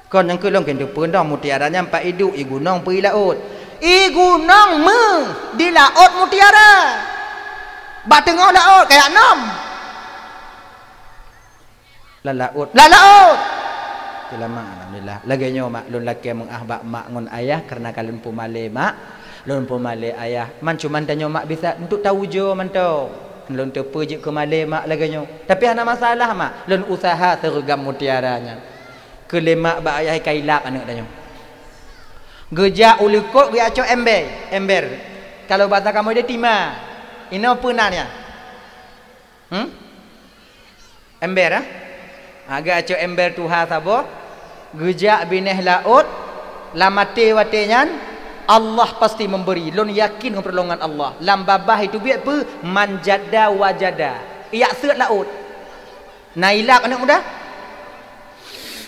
Kon nyang keu lôn keuneuk peudong mutiara nyan pat iduek i gunong peue i laôt. I gunong meu di laôt mutiara. Bak teungoh laôt kayak nom. Lam laôt, lam laôt. Seulamat alhamdulillah. Lagée nyoe mak lôn lakée meu'ah bak mak ngon ayah kareuna ka lôn peumalée mak, lôn peumalée ayah. Man cuman tanyoe mak bisa untuk tawujoe mantong. Lôn teupeu jeuet keu malée mak lagée nyoe. Tapi hana masalah mak, lôn useuha seureugam mutiara nyan. Keu lé mak bak ayah ka ilab aneuëk tanyoe. Geujak u likot geujak cok ember, ember. Kalau basa kamoe dia tima. Inoe peue nan nyan? Hmm? Ember ah. Ha, geujak cok ember tuha saboh. Geujak binéh laôt. Lam até watée nyan Allah pasti memberi. Lôn yakin ngon pertolongan Allah. Lam babah itu biet peue? Man jadda wajada. Ijak seuet laôt. Na ilab aneuëk muda?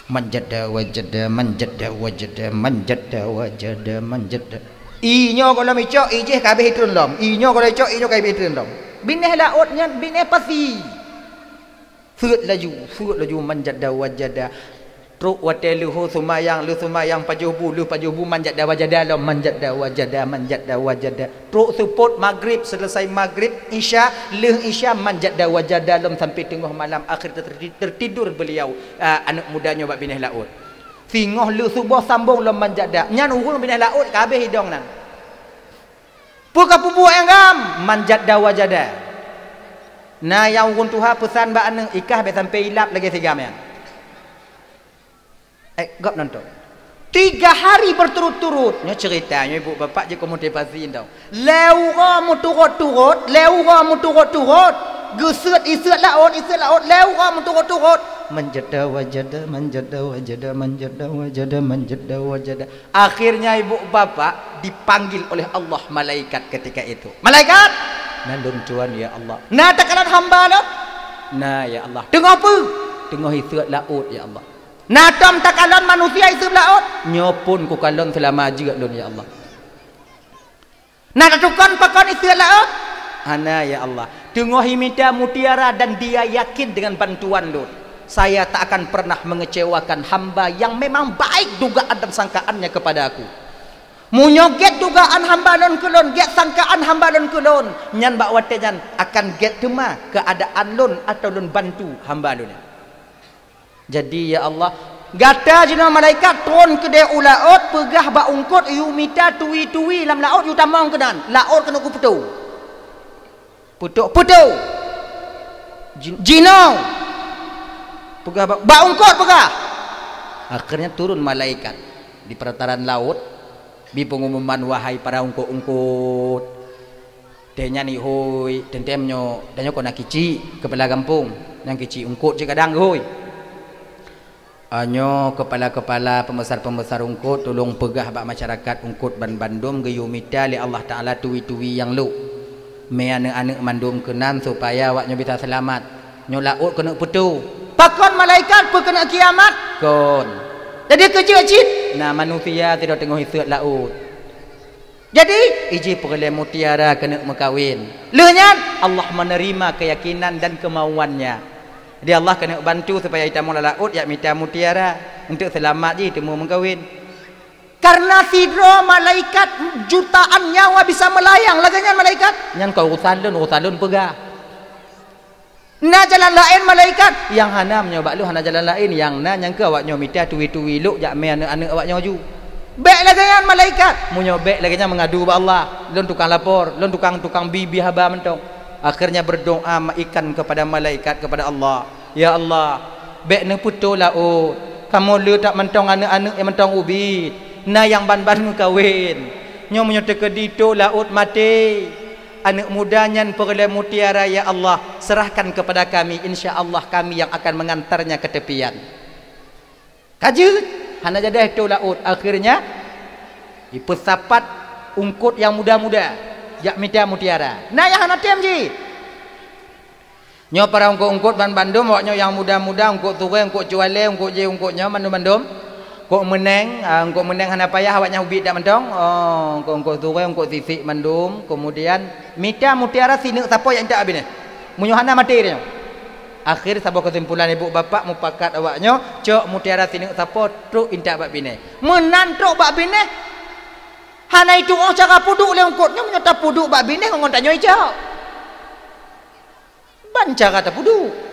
Man jadda wajada, man jadda wajada, man jadda wajada, man jadda. Inyoe gohlom icok, ijih ka habéh itreun lom. Inyoe gohlom icok, inyoe ka habéh itreun lom. Binéh laôt nyan binéh pasi. Seuet laju, seuet laju man jadda wajada. Trok watée leuhô seumayang, lheueh seumayang pajoh bu, lheueh pajoh bu man jadda wajada lom, man jadda wajada, man jadda wajada. Trok seupôt magrib, seuleusai magrib, isya, lheueh isya man jadda wajada lom sampai teungoh malam akhir ter-, tertidur beliau, a, aneuëk muda nyoe bak binéh laôt. Singoh lheueh suboh sambong lom man jadda. Nyan ureuëng binéh laôt ka habéh idong nan. Peue ka peubuet nyang gam? Man jadda wajada. Na nyang ureuëng tuha peusan bak aneuëk, "Ikah bék sampai ilab lagée si Gam nyan." Eh, gob nonton. Tiga hari berturut-turut. Nyoe cerita, nyoe ibu bapak jeuet keu motivasi tau. Lhée uroe meuturot-turot, lhée uroe meuturot-turot. Geuseuet iseuet laôt, iseuet laôt, lhée uroe meuturot-turot. Manjada wajada, manjada wajada, manjada wajada, manjada wajada. Akhirnya ibu bapak dipanggil oleh Allah malaikat ketika itu. "Malaikat!" "Na lôn tuan, ya Allah." "Na takalon hamba lôn?" "Na, ya Allah." "Teungoh peue?" "Teungoh iseuet laôt, ya Allah." "Na tom takalon manusia iseuet laôt?" "Nyoe phon kukalon seulama jeuet lôn, ya Allah." "Na tatukon pakon iseuet laôt?" "Hana, ya Allah. Teungoh imita mutiara dan dia yakin dengan bantuan lôn, saya tak akan pernah mengecewakan hamba yang memang baik dugaan dan sangkaannya kepada aku. Meunyoe gét dugaan hamba lôn keu lôn, gét sangkaan hamba lôn keu lôn, nyan bak watée nyan akan gét teuma keuadaan lôn atau lôn bantu hamba lôn nyan." "Jadi, ya Allah." "Gata jinoe malaikat tron keudeh u laôt, peugah bak eungkôt yue mita tui-tui lam laôt, yue tamong keunan. Laôt keuneuk kupeutoe." "Peutoe, peutoe." "Jin-, jinoe." "Peugah bak, bak eungkôt peugah." Akhirnya turun malaikat di peurataran laôt, bi peungumuman, "Wahai para eungkôt-eungkôt, teuh nyan ihôi, teuntée meunyoe tanyoe kon na kicik keupala gampông, nyang kicik eungkôt cit kadang ihôi. Nyoe keupala-keupala, peubeusa-peubeusa eungkôt, tulông peugah bak masyarakat eungkôt ban bandum geuyue mita lé Allah Taala tui-tui nyang lôk. Mé aneuëk-aneuëk mandum keunan supaya awaknyoe bisa seulamat. Nyoe laôt keuneuk peutoe." "Pakon malaikat, peue keuneuk kiamat?" "Kon." "Jadi keujeuet cit?" "Na manusia sidroe teungoh iseuet laôt." "Jadi?" "Iji peureulée mutiara keuneuk meukawen. Lheueh nyan Allah menerima keyakinan dan kemauannya. Jadi Allah keuneuk bantu supaya itamong lam laôt jak mita mutiara untuk seulamat jih teuma meukawen." Karena sidroe malaikat jutaan nyawa bisa melayang lagée nyan malaikat. "Nyan kon urusan lôn, urusan lôn peugah." "Na jalan laén malaikat?" "Nyang hana, meunyoe bak lôn hana jalan laén, nyang na nyang keu awaknyoe mita tui-tui lôk jak mé aneuëk-aneuëk awaknyoe ju." "Bék lagée nyan malaikat?" "Meunyoe bék lagée nyan meungadu bak Allah, lôn tukang lapor, lôn tukang, tukang bi, bi haba mantong." Akhirnya berdoa ikan kepada malaikat, kepada Allah, "Ya Allah, bék neupeutoe laôt, kamoe le that mantong aneuëk-aneuëk nyang mantong ubit, na nyang ban-ban meukawen. Nyoe meunyoe teukeudi toe laôt maté, aneuëk muda nyan peureulée mutiara, ya Allah, serahkan kepada kami, insya Allah kami yang akan mengantarnya ke tepian." Ka jeuet, hana jadeh toe laôt, akhirnya ipeusapat eungkôt nyang muda-muda jak mita mutiara. Na nyang hana tem jih. Nyoe para eungkôt-eungkôt ban bandum, awaknyoe nyang muda-muda, eungkôt surée, eungkôt cualée, eungkôt jih, eungkôt nyoe, mandum-mandum. Eungkôt meuneng, ah, eungkôt meuneng hana payah awaknyan ubit that mantong. Oh, eungkôt-eungkôt surée, eungkôt sisik mandum. Keumudian, mita mutiara sineuk sapo jak intat bak binéh. Meunyoe hana maté tanyoe. Akhé saboh keusimpulan ibu bapak mupakat awaknyoe, cok mutiara sineuk sapo trok intat bak binéh. Meunan trok bak binéh, hana itu'oh cara peuduek lé eungkôt nyoe, meunyoe tapeuduek bak binéh ngon tanyoe icok. Ban cara tapeuduek.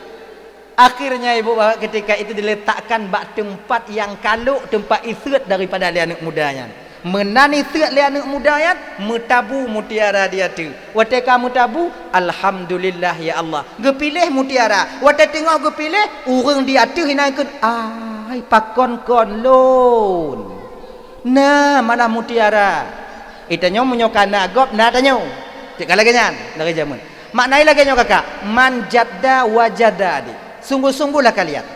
Akhirnya ibu bapak ketika itu diletakkan bak teumpat nyang ka lhok, teumpat iseuet daripada lé aneuëk muda nyan. Meunan iseuet lé aneuëk muda nyan, meutabu mutiara di ateueh. Watée ka meutabu, "Alhamdulillah ya Allah, geupiléh mutiara." Watée teungoh geupiléh, ureuëng di ateueh inan kheun, "Ai, pakon kon lôn? Na malah mutiara." Itanyoe meunyoe ka na gob, na tanyoe. Cit ka lagée nyan, lagée jameun. Makna lagée nyoe kakak, "Man jadda wajada," adik. Sungguh-sungguhlah kalian.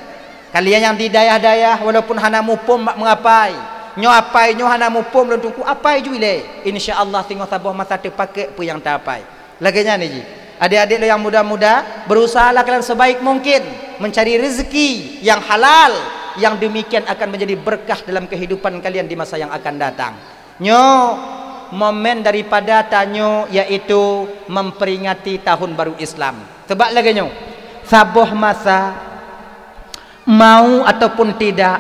Kalian nyang di dayah-dayah, walaupun hana muphom bak meuapai, nyoe apai nyoe hana muphom lôn teungku, apai ju ilée. Insya Allah singoh saboh masa teupakék peue nyang taapai. Lagée nyan jih. Adik-adik lôn nyang muda-muda, berusahalah kalian sebaik mungkin mencari rezeki yang halal, yang demikian akan menjadi berkah dalam kehidupan kalian di masa yang akan datang. Nyoe momen daripada tanyoe, yaitu memperingati tahun baru Islam. Sebab lagée nyoe, saboh masa, mau ataupun tidak,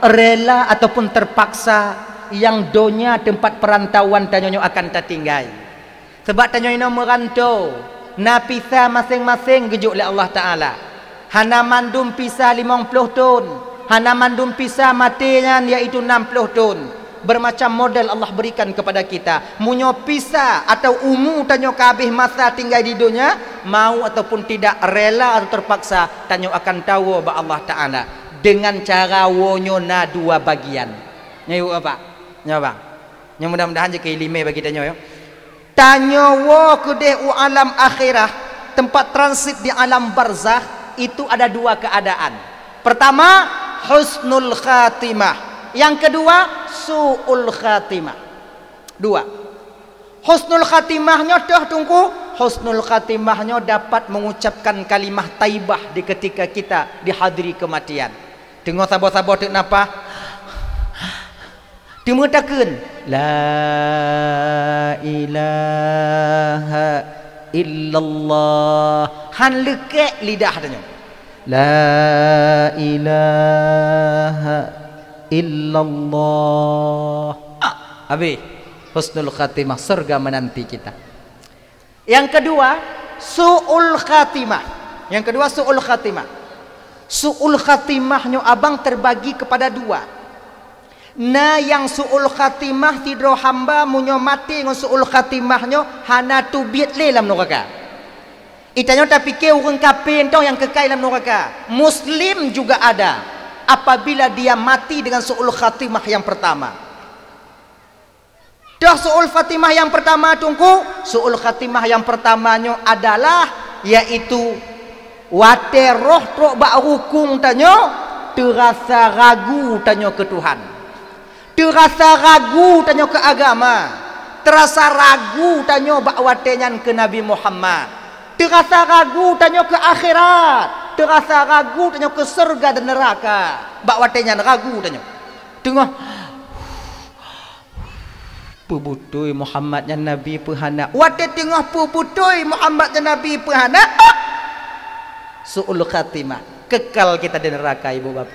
rela ataupun terpaksa, nyang donya teumpat perantauan tanyoe nyoe akan tatinggai. Sebab tanyoe inoe meuranto, na pisah maséng-maséng geujok lé Allah Taala. Hana mandum pisah limong ploh thon, hana mandum pisah maté nyan, yaitu nam ploh thon. Bermacam model Allah berikan kepada kita. Meunyoe pisa atau umu tanyoe ka habéh masa tinggai di donya, mau ataupun tidak, rela atau terpaksa, tanyoe akan tawoe bak Allah Taala. Dengan cara woe nyoe na dua bagian. Nyoe, Ibu Bapak. Nyoe, Bang. Nyoe mudah-mudahan jeuet keu ileumèe bagi tanyoe, ya. Tanyoe woe keudeh u alam akhirah, tempat transit di alam barzakh, itu ada dua keadaan. Pertama, husnul khatimah. Yang kedua, su'ul khatimah. Dua. Husnul khatimah nyoe toh, Teungku, husnul khatimah nyoe dapat mengucapkan kalimah thaibah di ketika kita dihadiri kematian. Teungoh saboh-saboh teuk nafah, teumeutakheun, "La ilaha illallah." Han leukek lidah tanyoe. "La ilaha illallah." Ah, habéh. Husnul khatimah, surga menanti kita. Yang kedua, su'ul khatimah. Yang kedua, su'ul khatimah. Su'ul khatimah nyoe, abang, terbagi kepada dua. Na nyang su'ul khatimah, sidroe hamba meunyoe maté ngon su'ul khatimah nyoe, hana teubiet lé lam nuraka. Geutanyoe tapike ureuëng kafé nyoe nyang keukai lam nuraka. Muslim juga ada, apabila dia mati dengan su'ul khatimah yang pertama. Toh su'ul khatimah yang pertama, Teungku? Su'ul khatimah yang pertama nyoe adalah, yaitu watée roh trok bak rukung tanyoe, teurasa ragu tanyoe keu Tuhan. Teurasa ragu tanyoe keu agama. Teurasa ragu tanyoe bak watée nyan keu Nabi Muhammad. Teurasa ragu tanyoe keu akhirat. Teurasa ragu tanyoe keu syeuruga dan neuraka. Bak watée nyan ragu tanyoe. Teungoh Peubeutôi Muhammad nyan Nabi peu hana. Watée teungoh peubeutôi Muhammad nyan Nabi peu hana, su'ul khatimah, kekal kita di neraka, ibu bapak.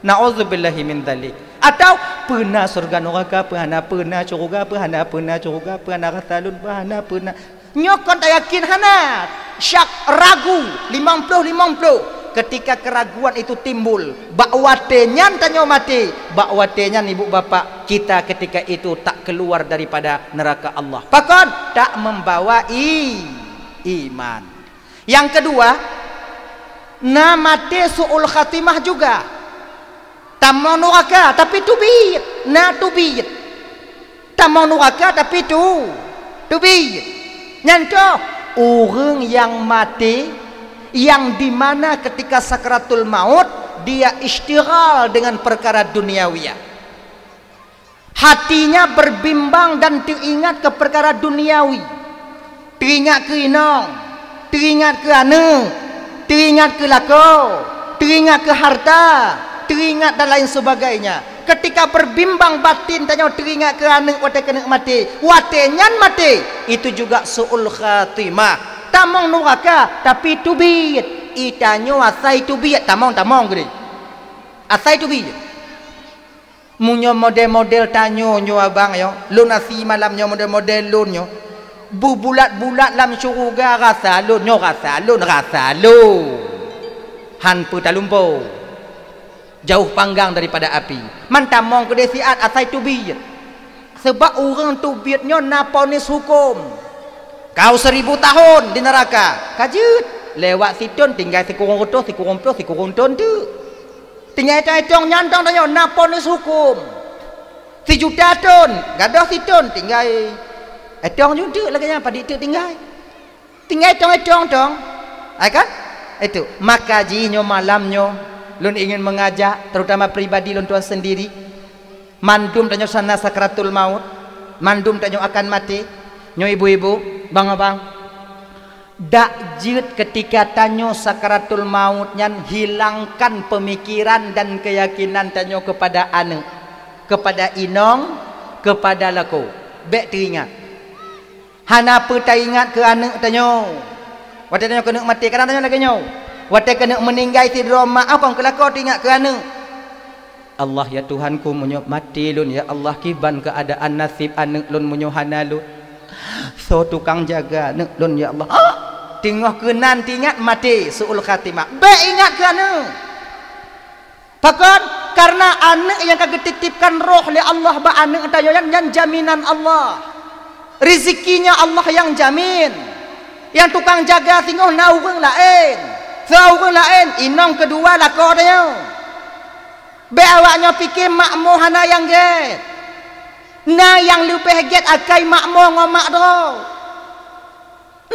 Na'udzubillahi min dzalik. Atau peuna syeuruga neuraka peu hana, peuna syeuruga peu hana, peuna syeuruga peu hana, rasa lôn peu hana, peuna. Nyoe kon tayakin hana, syak, ragu, limong ploh limong ploh. Ketika keraguan itu timbul, bak watée nyan tanyoe maté, bak watée nyan, ibu bapak, kita ketika itu tak keluar daripada neraka Allah. Pakon? Tak membawa i-, iman. Yang kedua, na maté su'ul khatimah juga. Tamong nuraka, tapi teubiet, na teubiet. Tamong nuraka, tapi tu, teubiet. Nyan toh, ureuëng nyang maté, yang di mana ketika sakaratul maut, dia isytighal dengan perkara duniawiyah. Hatinya berbimbang dan teuingat keu peukara duniawi. Teuingat keu inong, teuingat keu aneuëk, teuingat keu lakoe, teuingat keu hareuta, teuingat dan lain sebagainya. Ketika berbimbang batin tanyoe teuingat keu aneuëk watée keuneuk maté, watée nyan maté, itu juga su'ul khatimah. Tamong nuraka, tapi teubiet. Geutanyoe asai teubiet, tamong-tamong keudeh. Asai teubiet. Meunyoe model-model tanyoe nyoe, abang, nyoe, lôn asie malam nyoe, model-model lôn nyoe, beubulat-bulat lam syeuruga rasa lôn nyoe, rasa lôn, rasa lôn. Han peutalumpo. Jauh panggang daripada api. Man tamong keudeh siat asai teubiet. Sebab ureuëng teubiet nyoe na ponis huköm. Kau seribu tahun di neraka. Ka jeuet. Lewat sithon tinggai sikureueng reutôh, sikureueng ploh, sikureueng thon teuk. Tinggai étong-étong nyan tong tanyoe na ponis huköm. Sijuta thon, gadôh sithon tinggai étong jeuet teuk lagée nyan padit teuk tinggai. Tinggai étong-étong tong. Hai kan? Itu. Maka jih nyoe malam nyoe lôn ingin mengajak, terutama pribadi lôn tuan sendiri. Mandum tanyoe sana sakratul maut. Mandum tanyoe akan maté. Nyoe ibu-ibu, bang-abang. Dak jeuet ketika tanyoe sakaratul maut nyan hilangkan pemikiran dan keyakinan tanyoe kepada aneuëk, kepada inong, kepada lakoe. Bék teuingat. Hana peue taingat keu aneuëk tanyoe. Watée tanyoe keuneuk maté, kadang tanyoe lagée nyoe. Watée keuneuk meuninggai sidroe mak, oh, kon keu lakoe teuingat keu aneuëk. Allah, ya Tuhanku, meunyoe maté lôn, ya Allah, kiban keuadaan naseb aneuëk lôn meunyoe hana lôn? Soe tukang jaga aneuëk lôn, ya Allah? Ah! Teungoh keunan teuingat maté, su'ul khatimah. Bék ingat keu aneuëk. Pakon? Karena aneuëk nyang ka geutitipkan roh lé Allah bak aneuëk tanyoe nyan, nyan jaminan Allah. Rizikinya Allah nyang jamin. Nyang tukang jaga singoh na ureuëng laén. Soe ureuëng laén? Inong keudua lakoe tanyoe. Bék awaknyoe pike makmo hana nyang gét. Na nyang leubeh gét akai makmo ngon mak droe.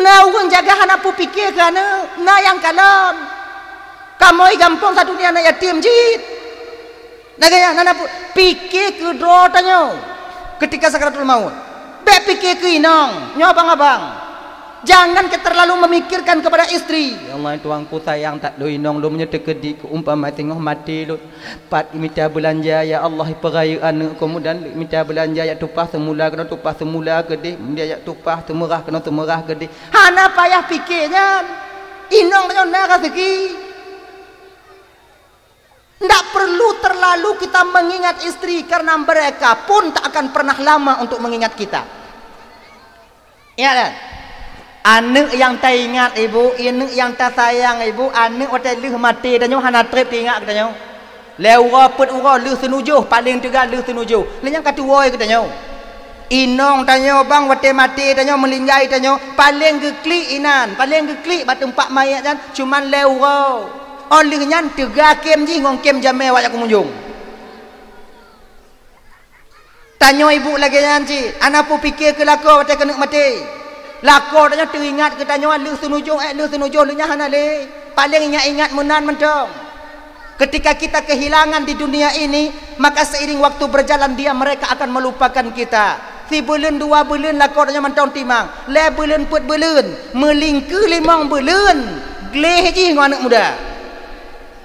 Na ureuëng jaga hana peupike keu aneuëk, na nyang kalon. Kamoe gampông sadunia na yatim jih. Lagée nyan, hana pu-, pike keu droe tanyoe keutika sakratul maut. Bék pike keu inong, nyoe abang-abang. Jangan ke terlalu memikirkan kepada istri. "Ya Allah, Tuhanku sayang that lôn inong lôn meunyoe teukeudi keu umpama singoh maté lôn. Pat mita beulanja, ya Allah, peurayeuk aneuëk keu mudan, mita beulanja, ya tupah seumula keunoe, tupah seumula keudeh, dia ya tupah seumeurah keunoe, seumeurah keudeh." Hana payah pike nyan. Inong tanyoe na raseuki. Ndak perlu terlalu kita mengingat istri, karena mereka pun tak akan pernah lama untuk mengingat kita. Ingat kan? Aneuëk nyang taingat ibu, aneuëk nyang tasayang ibu, aneuëk watée lheueh maté tanyoe hana treb teuingat keu tanyoe. Lhée uroe peuet uroe lheueh seunujoh, paleng teuga lheueh seunujoh. Lheueh nyan ka tuwoe keu tanyoe. Inong tanyoe bang watée maté tanyoe, meulinggai tanyoe, paleng geuklik inan, paleng geuklik bak teumpat mayét nyan cuman lhée uroe. Óh lheueh nyan teuga kem jih ngon kem jamé awak jak keumunjong. Tanyoe ibu lagée nyan cit, hana peupike keu lakoe watée keuneuk maté. Lakoe tanyoe teuingat keu tanyoe lheueh seunujoh, ék lheueh seunujoh lheueh nyan hana lé. Paleng ingat-ingat meunan mantong. Ketika kita kehilangan di dunia ini, maka seiring waktu berjalan dia mereka akan melupakan kita. Sibeuleuen dua beuleuen lakoe tanyoe mantong timang, lhée beuleuen peuet beuleuen, meulingkeue limong beuleuen, gleh jih ngon aneuëk muda.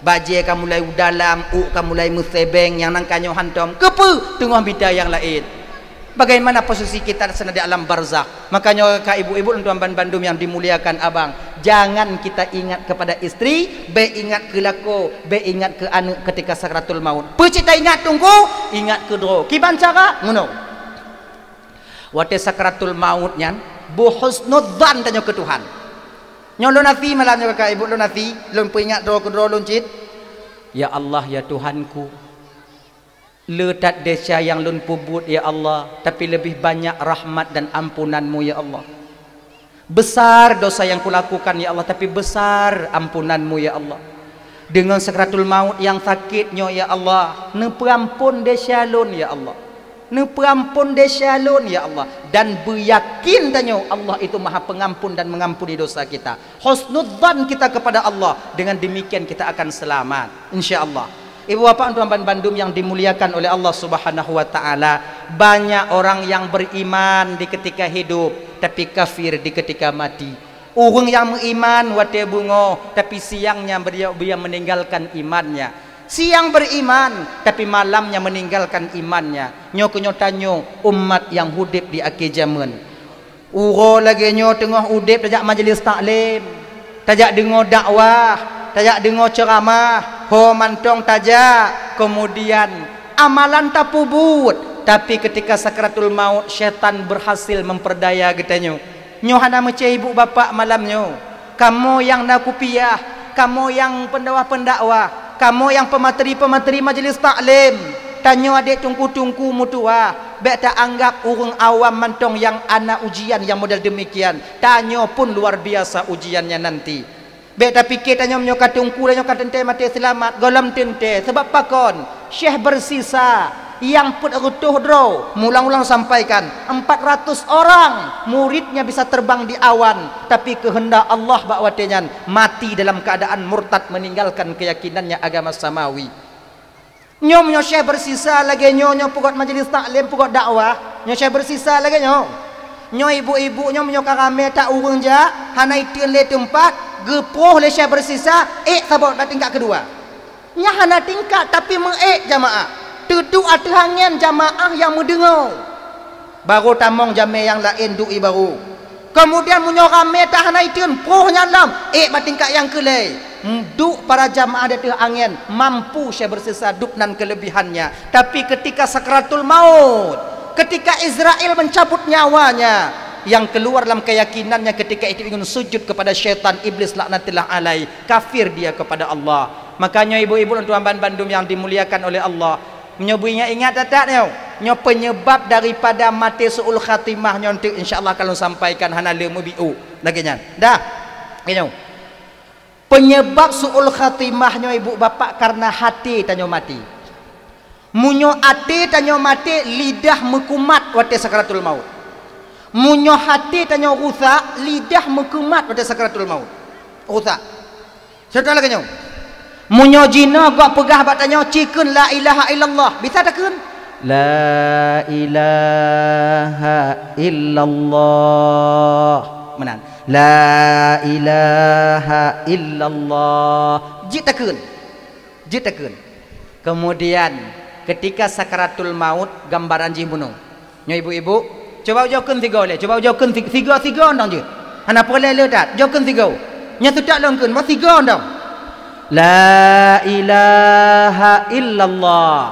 Bajée ka mulai u dalam, ôk ka mulai meusebeng, nyang nan ka nyoe hantom. Keupeue? Teungoh mita nyang laén. Bagaimana posisi kita seunang di alam barzakh? Makanya ka ibu-ibu lôn tuan ban bandum nyang dimuliakan abang, jangan kita ingat kepada istri, bék ingat keu lakoe, bék ingat keu aneuëk keutika sakratul maut. Peue cit taingat teungku? Ingat keu droe. Kiban cara? Meunoe. Watée sakratul maut nyan, beuhusnudzan tanyoe keu Tuhan. Nyoe lôn até malam nyoe ka ibu lôn até, lôn peuingat droe keudroe lôn cit. Ya Allah, ya Tuhanku, le that desya nyang lôn peubuet ya Allah, tapi leubeh banyak rahmat dan ampunan-Mu ya Allah. Besar dosa yang kulakukan ya Allah, tapi besar ampunan-Mu ya Allah. Deungon sakratul maut nyang sakét nyoe ya Allah, neupeuampon desya lôn ya Allah. Neupeuampon desya lôn ya Allah, dan beuyakin tanyoe Allah itu Maha Pengampun dan mengampuni dosa kita. Husnudzan kita kepada Allah, dengan demikian kita akan selamat, insya Allah. Ibu bapak tuan ban bandum yang dimuliakan oleh Allah Subhanahu wa taala, banyak orang yang beriman di ketika hidup tapi kafir di ketika mati. Ureuëng nyang meuiman watée beungoh, tapi siangnya beliau, beliau meninggalkan imannya. Siang beriman, tapi malamnya meninggalkan imannya. Nyoe keuh nyoe tanyoe umat nyang udeb di akhé jamén. Uroe lagée nyoe teungoh udeb tajak majelis taklim, tajak deungoe dakwah, tajak deungoe ceuramah, ho mantong tajak, keumudian amalan tapeubuet, tapi keutika sakratul maut syaitan beurhasil meupeurdaya geutanyoe. Nyoe hana meucé ibu bapak malam nyoe. Kamoe nyang na kupiah, kamoe nyang peundakwah-peundakwah, kamoe nyang peumateri-peumateri majelis taklim, tanyoe adék teungku-teungku meutuwah, bék taanggab ureuëng awam mantong nyang ana ujian nyang model deumikian. Tanyoe pun luar biasa ujiannya nanti. Bék tapike tanyoe meunyoe ka teungku, tanyoe ka teuntée maté seulamat, gohlom teuntée. Sabab pakon? Syekh Bersisa nyang peuet reutôh droe, meuulang-ulang sampaikan, empat ratus orang muridnya bisa terbang di awan, tapi keuheundak Allah bak watée nyan mati dalam keadaan murtad, meninggalkan keyakinannya agama samawi. Nyoe meunyoe Syekh Bersisa lagée nyoe, nyoe peugét majelis taklim, peugét dakwah, nyoe Syekh Bersisa lagée nyoe. Nyoe ibu-ibu nyoe meunyoe ka ramé that ureuëng jak, hana iteun lé teumpat, geuproh lé Syekh Bersisa, ék saboh bak tingkat keudua. Nyan hana tingkat, tapi meuék jamaah. Teuduek ateueh angén jamaah nyang meudeungoe. Barô tamong jamé nyang laén duek ié barô. Keumudian meunyoe ramé that hana iteun, proh nyan lom, ék bak tingkat nyang keu lhée. Duek para jamaah di ateueh angén, mampu Syekh Bersisa duek nan keuleubiehannya. Tapi keutika sakratul maut, keutika Izrail meucabot nyawanya, nyang keuluar lam keuyakinannya keutika itu ingin sujud keupada syaitan Iblis laknatullah alaih, kafir dia keupada Allah. Maka nyoe ibu-ibu dan tuan ban bandum yang dimuliakan oleh Allah, nyoe beuingat-ingat that-that nyoe, nyoe penyebab daripada maté su'ul khatimah nyoe teuk, insya Allah ka lôn sampaikan hana le meubiu lagée nyan. Dah. Lagée nyoe. Penyebab su'ul khatimah nyoe ibu bapak karena até tanyoe maté. Meunyoe até tanyoe maté, lidah meukumat watée sakaratul maut. Meunyoe até tanyoe rusak, lidah meukumat watée sakaratul maut. Rusak. Contoh lagée nyoe. Meunyoe jinoe gob peugah bak tanyoe, "Ci kheun la ilaha illallah." Bisa takheun? La ilaha illallah. Meunan. La ilaha illallah. Jeuet takheun. Jeuet takheun. Kemudian, ketika sakaratul maut, gambaran jih bunoe. Nyoe ibu-ibu, cuba ujoe kheun sigoe lé, cuba ujoe kheun si-, sigoe-sigoe ndong jeuet. Hana peureulée le that, ujoe kheun sigoe. Nyoe seutôt lôn kheun, bah sigoe ndong. La ilaha illallah.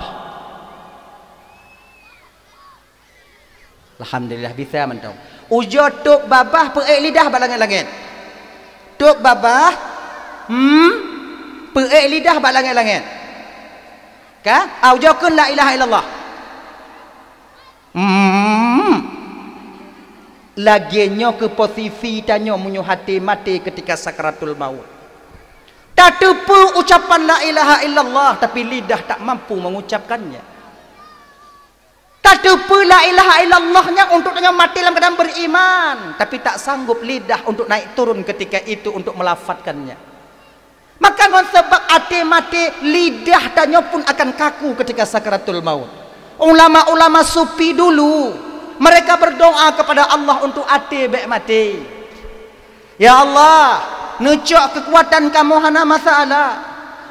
Alhamdulillah, bisa mantong. Ujoe tôb babah peuék lidah bak langét-langét. Tôb babah, hmm, peuék lidah bak langét-langét. Ka? Ah, ujoe kheun la ilaha illallah. Hmm. Lagée nyoe keuh posisi tanyoe meunyoe até maté ketika sakaratul maut. Tateupeue ucapan la ilaha illallah, tapi lidah tak mampu mengucapkannya. Tateupeue la ilaha illallah nyan untuk tanyoe maté lam keuadaan beriman, tapi tak sanggup lidah untuk naik turun ketika itu untuk melafazkannya. Maka ngon sabab até maté, lidah tanyoe pun akan kaku ketika sakaratul maut. Ulama-ulama sufi dulu, mereka berdoa kepada Allah untuk até bék maté. Ya Allah, neucok keukuatan kamoe hana masalah,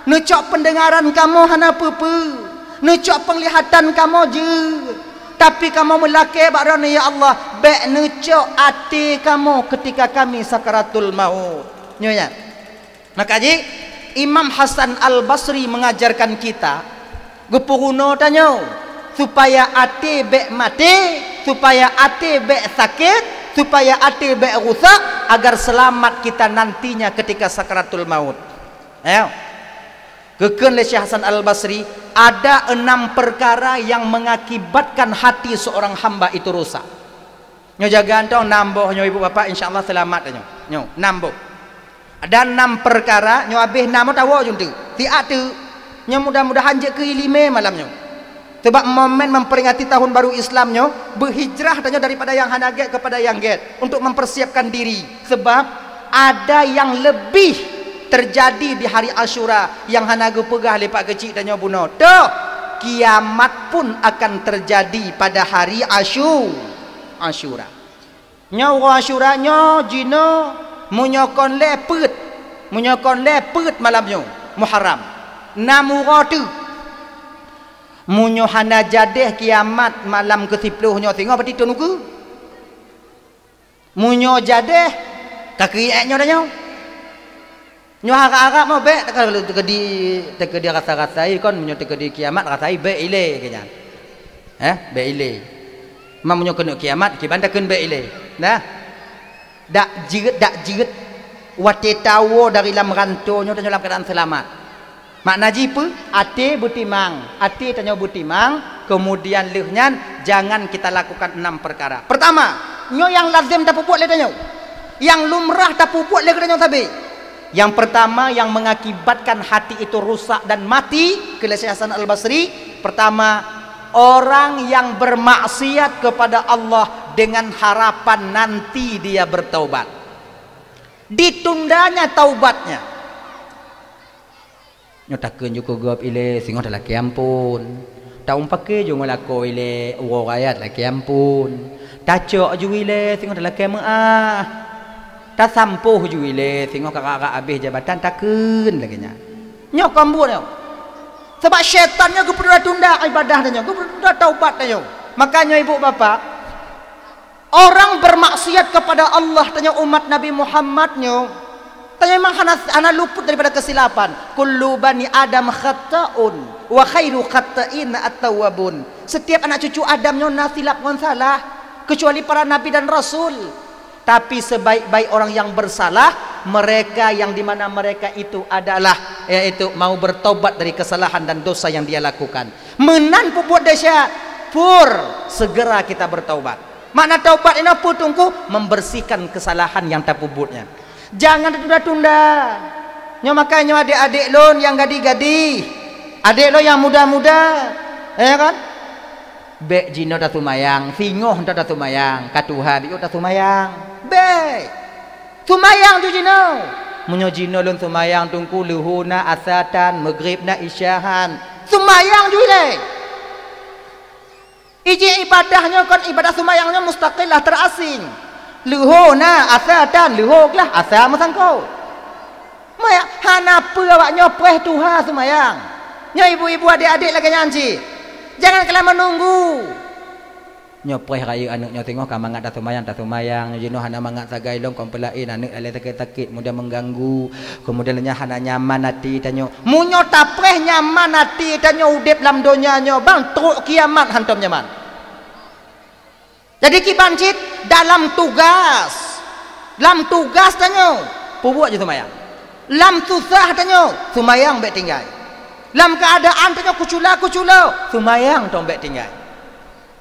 neucok peundengaran kamoe hana peue-peue, neucok peunglihatan kamoe jeuet, tapi kamoe meulakée bak Droeneuh, ya Allah, bék neucok até kamoe keutika kami sakaratul maut. Nyoe nyan. Maka jih, Imam Hasan Al-Basri mengajarkan kita, geupeurunoe tanyoe, supaya até bék maté, supaya até bék sakét, supaya até bék rusak, agar selamat kita nantinya ketika sakaratul maut. Ayo. Geukheun lé Syekh Hasan Al-Basri, ada enam perkara yang mengakibatkan hati seorang hamba itu rusak. Nyoe jaga nyoe nam boh nyoe ibu bapak, insya Allah selamat nyoe. Nyoe nam boh. Dan enam perkara nyoe habéh nam tawoe jeuet teuk. Siat teuk. Nyoe mudah-mudahan jeuet keu iéleumé malam nyoe. Sebab momen memperingati tahun baru Islam nyoe, berhijrah tanyoe daripada yang hana gét kepada yang gét untuk mempersiapkan diri. Sebab ada yang lebih terjadi di hari Asyura yang hana geupeugah lé pak keuchik tanyoe bunoe. Toh, kiamat pun akan terjadi pada hari Asyu-, Asyura. Nyoe uroe Asyura nyoe jinoe meunyoe kon lhée peuet, meunyoe kon lhée peuet malam nyoe Muharram. Nam uroe teuk. Meunyoe hana jadéh kiamat malam keu siplôh nyoe singoh, berarti thôn ukeue. Meunyoe jadéh, ka keuiek nyoe tanyoe. Nyoe harab-harab meuh bék, teuka-, teukeudi, teukeudi rasa-rasai kon, meunyoe teukeudi kiamat rasai bék ilée keu nyan. Eh, bék ilée. Ma meunyoe keuneuk kiamat, kiban takheun bék ilée. Nah. Dak jeuet, dak jeuet. Watée tawoe dari lam ranto nyoe tanyoe lam keuadaan seulamat. Makna jih peue? Até beutimang, até tanyoe beutimang, keumudian lheueh nyan jangan kita lakukan enam perkara. Pertama, nyoe nyang lazem tapeubuet lé tanyoe, nyang lumrah tapeubuet lé geutanyoe sabe. Yang pertama yang mengakibatkan hati itu rusak dan mati, kheun lé Syekh Hasan Al-Basri, pertama, orang yang bermaksiat kepada Allah dengan harapan nanti dia bertaubat. Ditundanya taubatnya. Nyoe takheun ju keu gob ilée singoh talakée amphon. Taumpak ju ngon lakoe ilée uroe raya talakée amphon. Tacok ju ilée singoh talakée meuáh. Tasampôh ju ilée singoh ka rab-rab habéh jabatan takheun lagée nyan. Nyoe kon buet nyoe. Sabab syaitan nyoe geupeududa-tunda ibadah tanyoe, geupeududa taubat tanyoe. Makanya ibu bapak, orang bermaksiat kepada Allah tanyoe umat Nabi Muhammad nyoe, tanyoe memang hana, hana luput daripada kesilapan. Kullu bani Adam khata'un wa khairu khata'in at-tawwabun. Setiap anak cucu Adam nyoe na silap ngon salah, kecuali para nabi dan rasul. Tapi sebaik-baik orang yang bersalah Mereka yang di mana mereka itu adalah, yaitu mau bertobat dari kesalahan dan dosa yang dia lakukan. Meunan peubuet desya, pur, segera kita bertaubat. Makna taubat inoe peue Teungku? Membersihkan kesalahan yang tapeubuet nyan. Jangan tatunda-tunda. Nyoe makanya nyoe adék-adék lôn nyang gadih-gadih, adék lôn nyang muda-muda, ya kan? Bék jinoe tasumayang, singoh nyoe tasumayang, ka tuha biôh tasumayang. Bék! Sumayang ju jinoe. Meunyoe jinoe lôn sumayang Teungku, leuhô na, asa tan, meugreb na, isya han. Sumayang ju ilée. Iji ibadah nyoe kon ibadah sumayang nyoe mustaqillah, terasing. Leuhô na, asa tan, leuhô glah, asa meusangkot. Maya hana peue awak nyoe preh tuha sumayang. Nyoe ibu-ibu, adék-adék lagée nyan cit. Jangan kalian menunggu. Nyoe preh rayeuk aneuk nyoe singoh ka mangat tasumayang, tasumayang. Nyoe jinoe hana mangat sagai lom, kon peulaén aneuk lalée sakét-sakét, kemudian mengganggu, kemudian nyan hana nyaman até tanyoe. Meunyoe tapreh nyaman até tanyoe udeb lam donya nyoe, bang, trok kiamat hantom nyaman. Jadi kiban cit dalam tugas, lam tugas tanyoe, peubuet ju sumayang. Lam susah tanyoe, sumayang bék tinggai. Lam keuadaan tanyoe kucula-kucula, sumayang tom bék tinggai.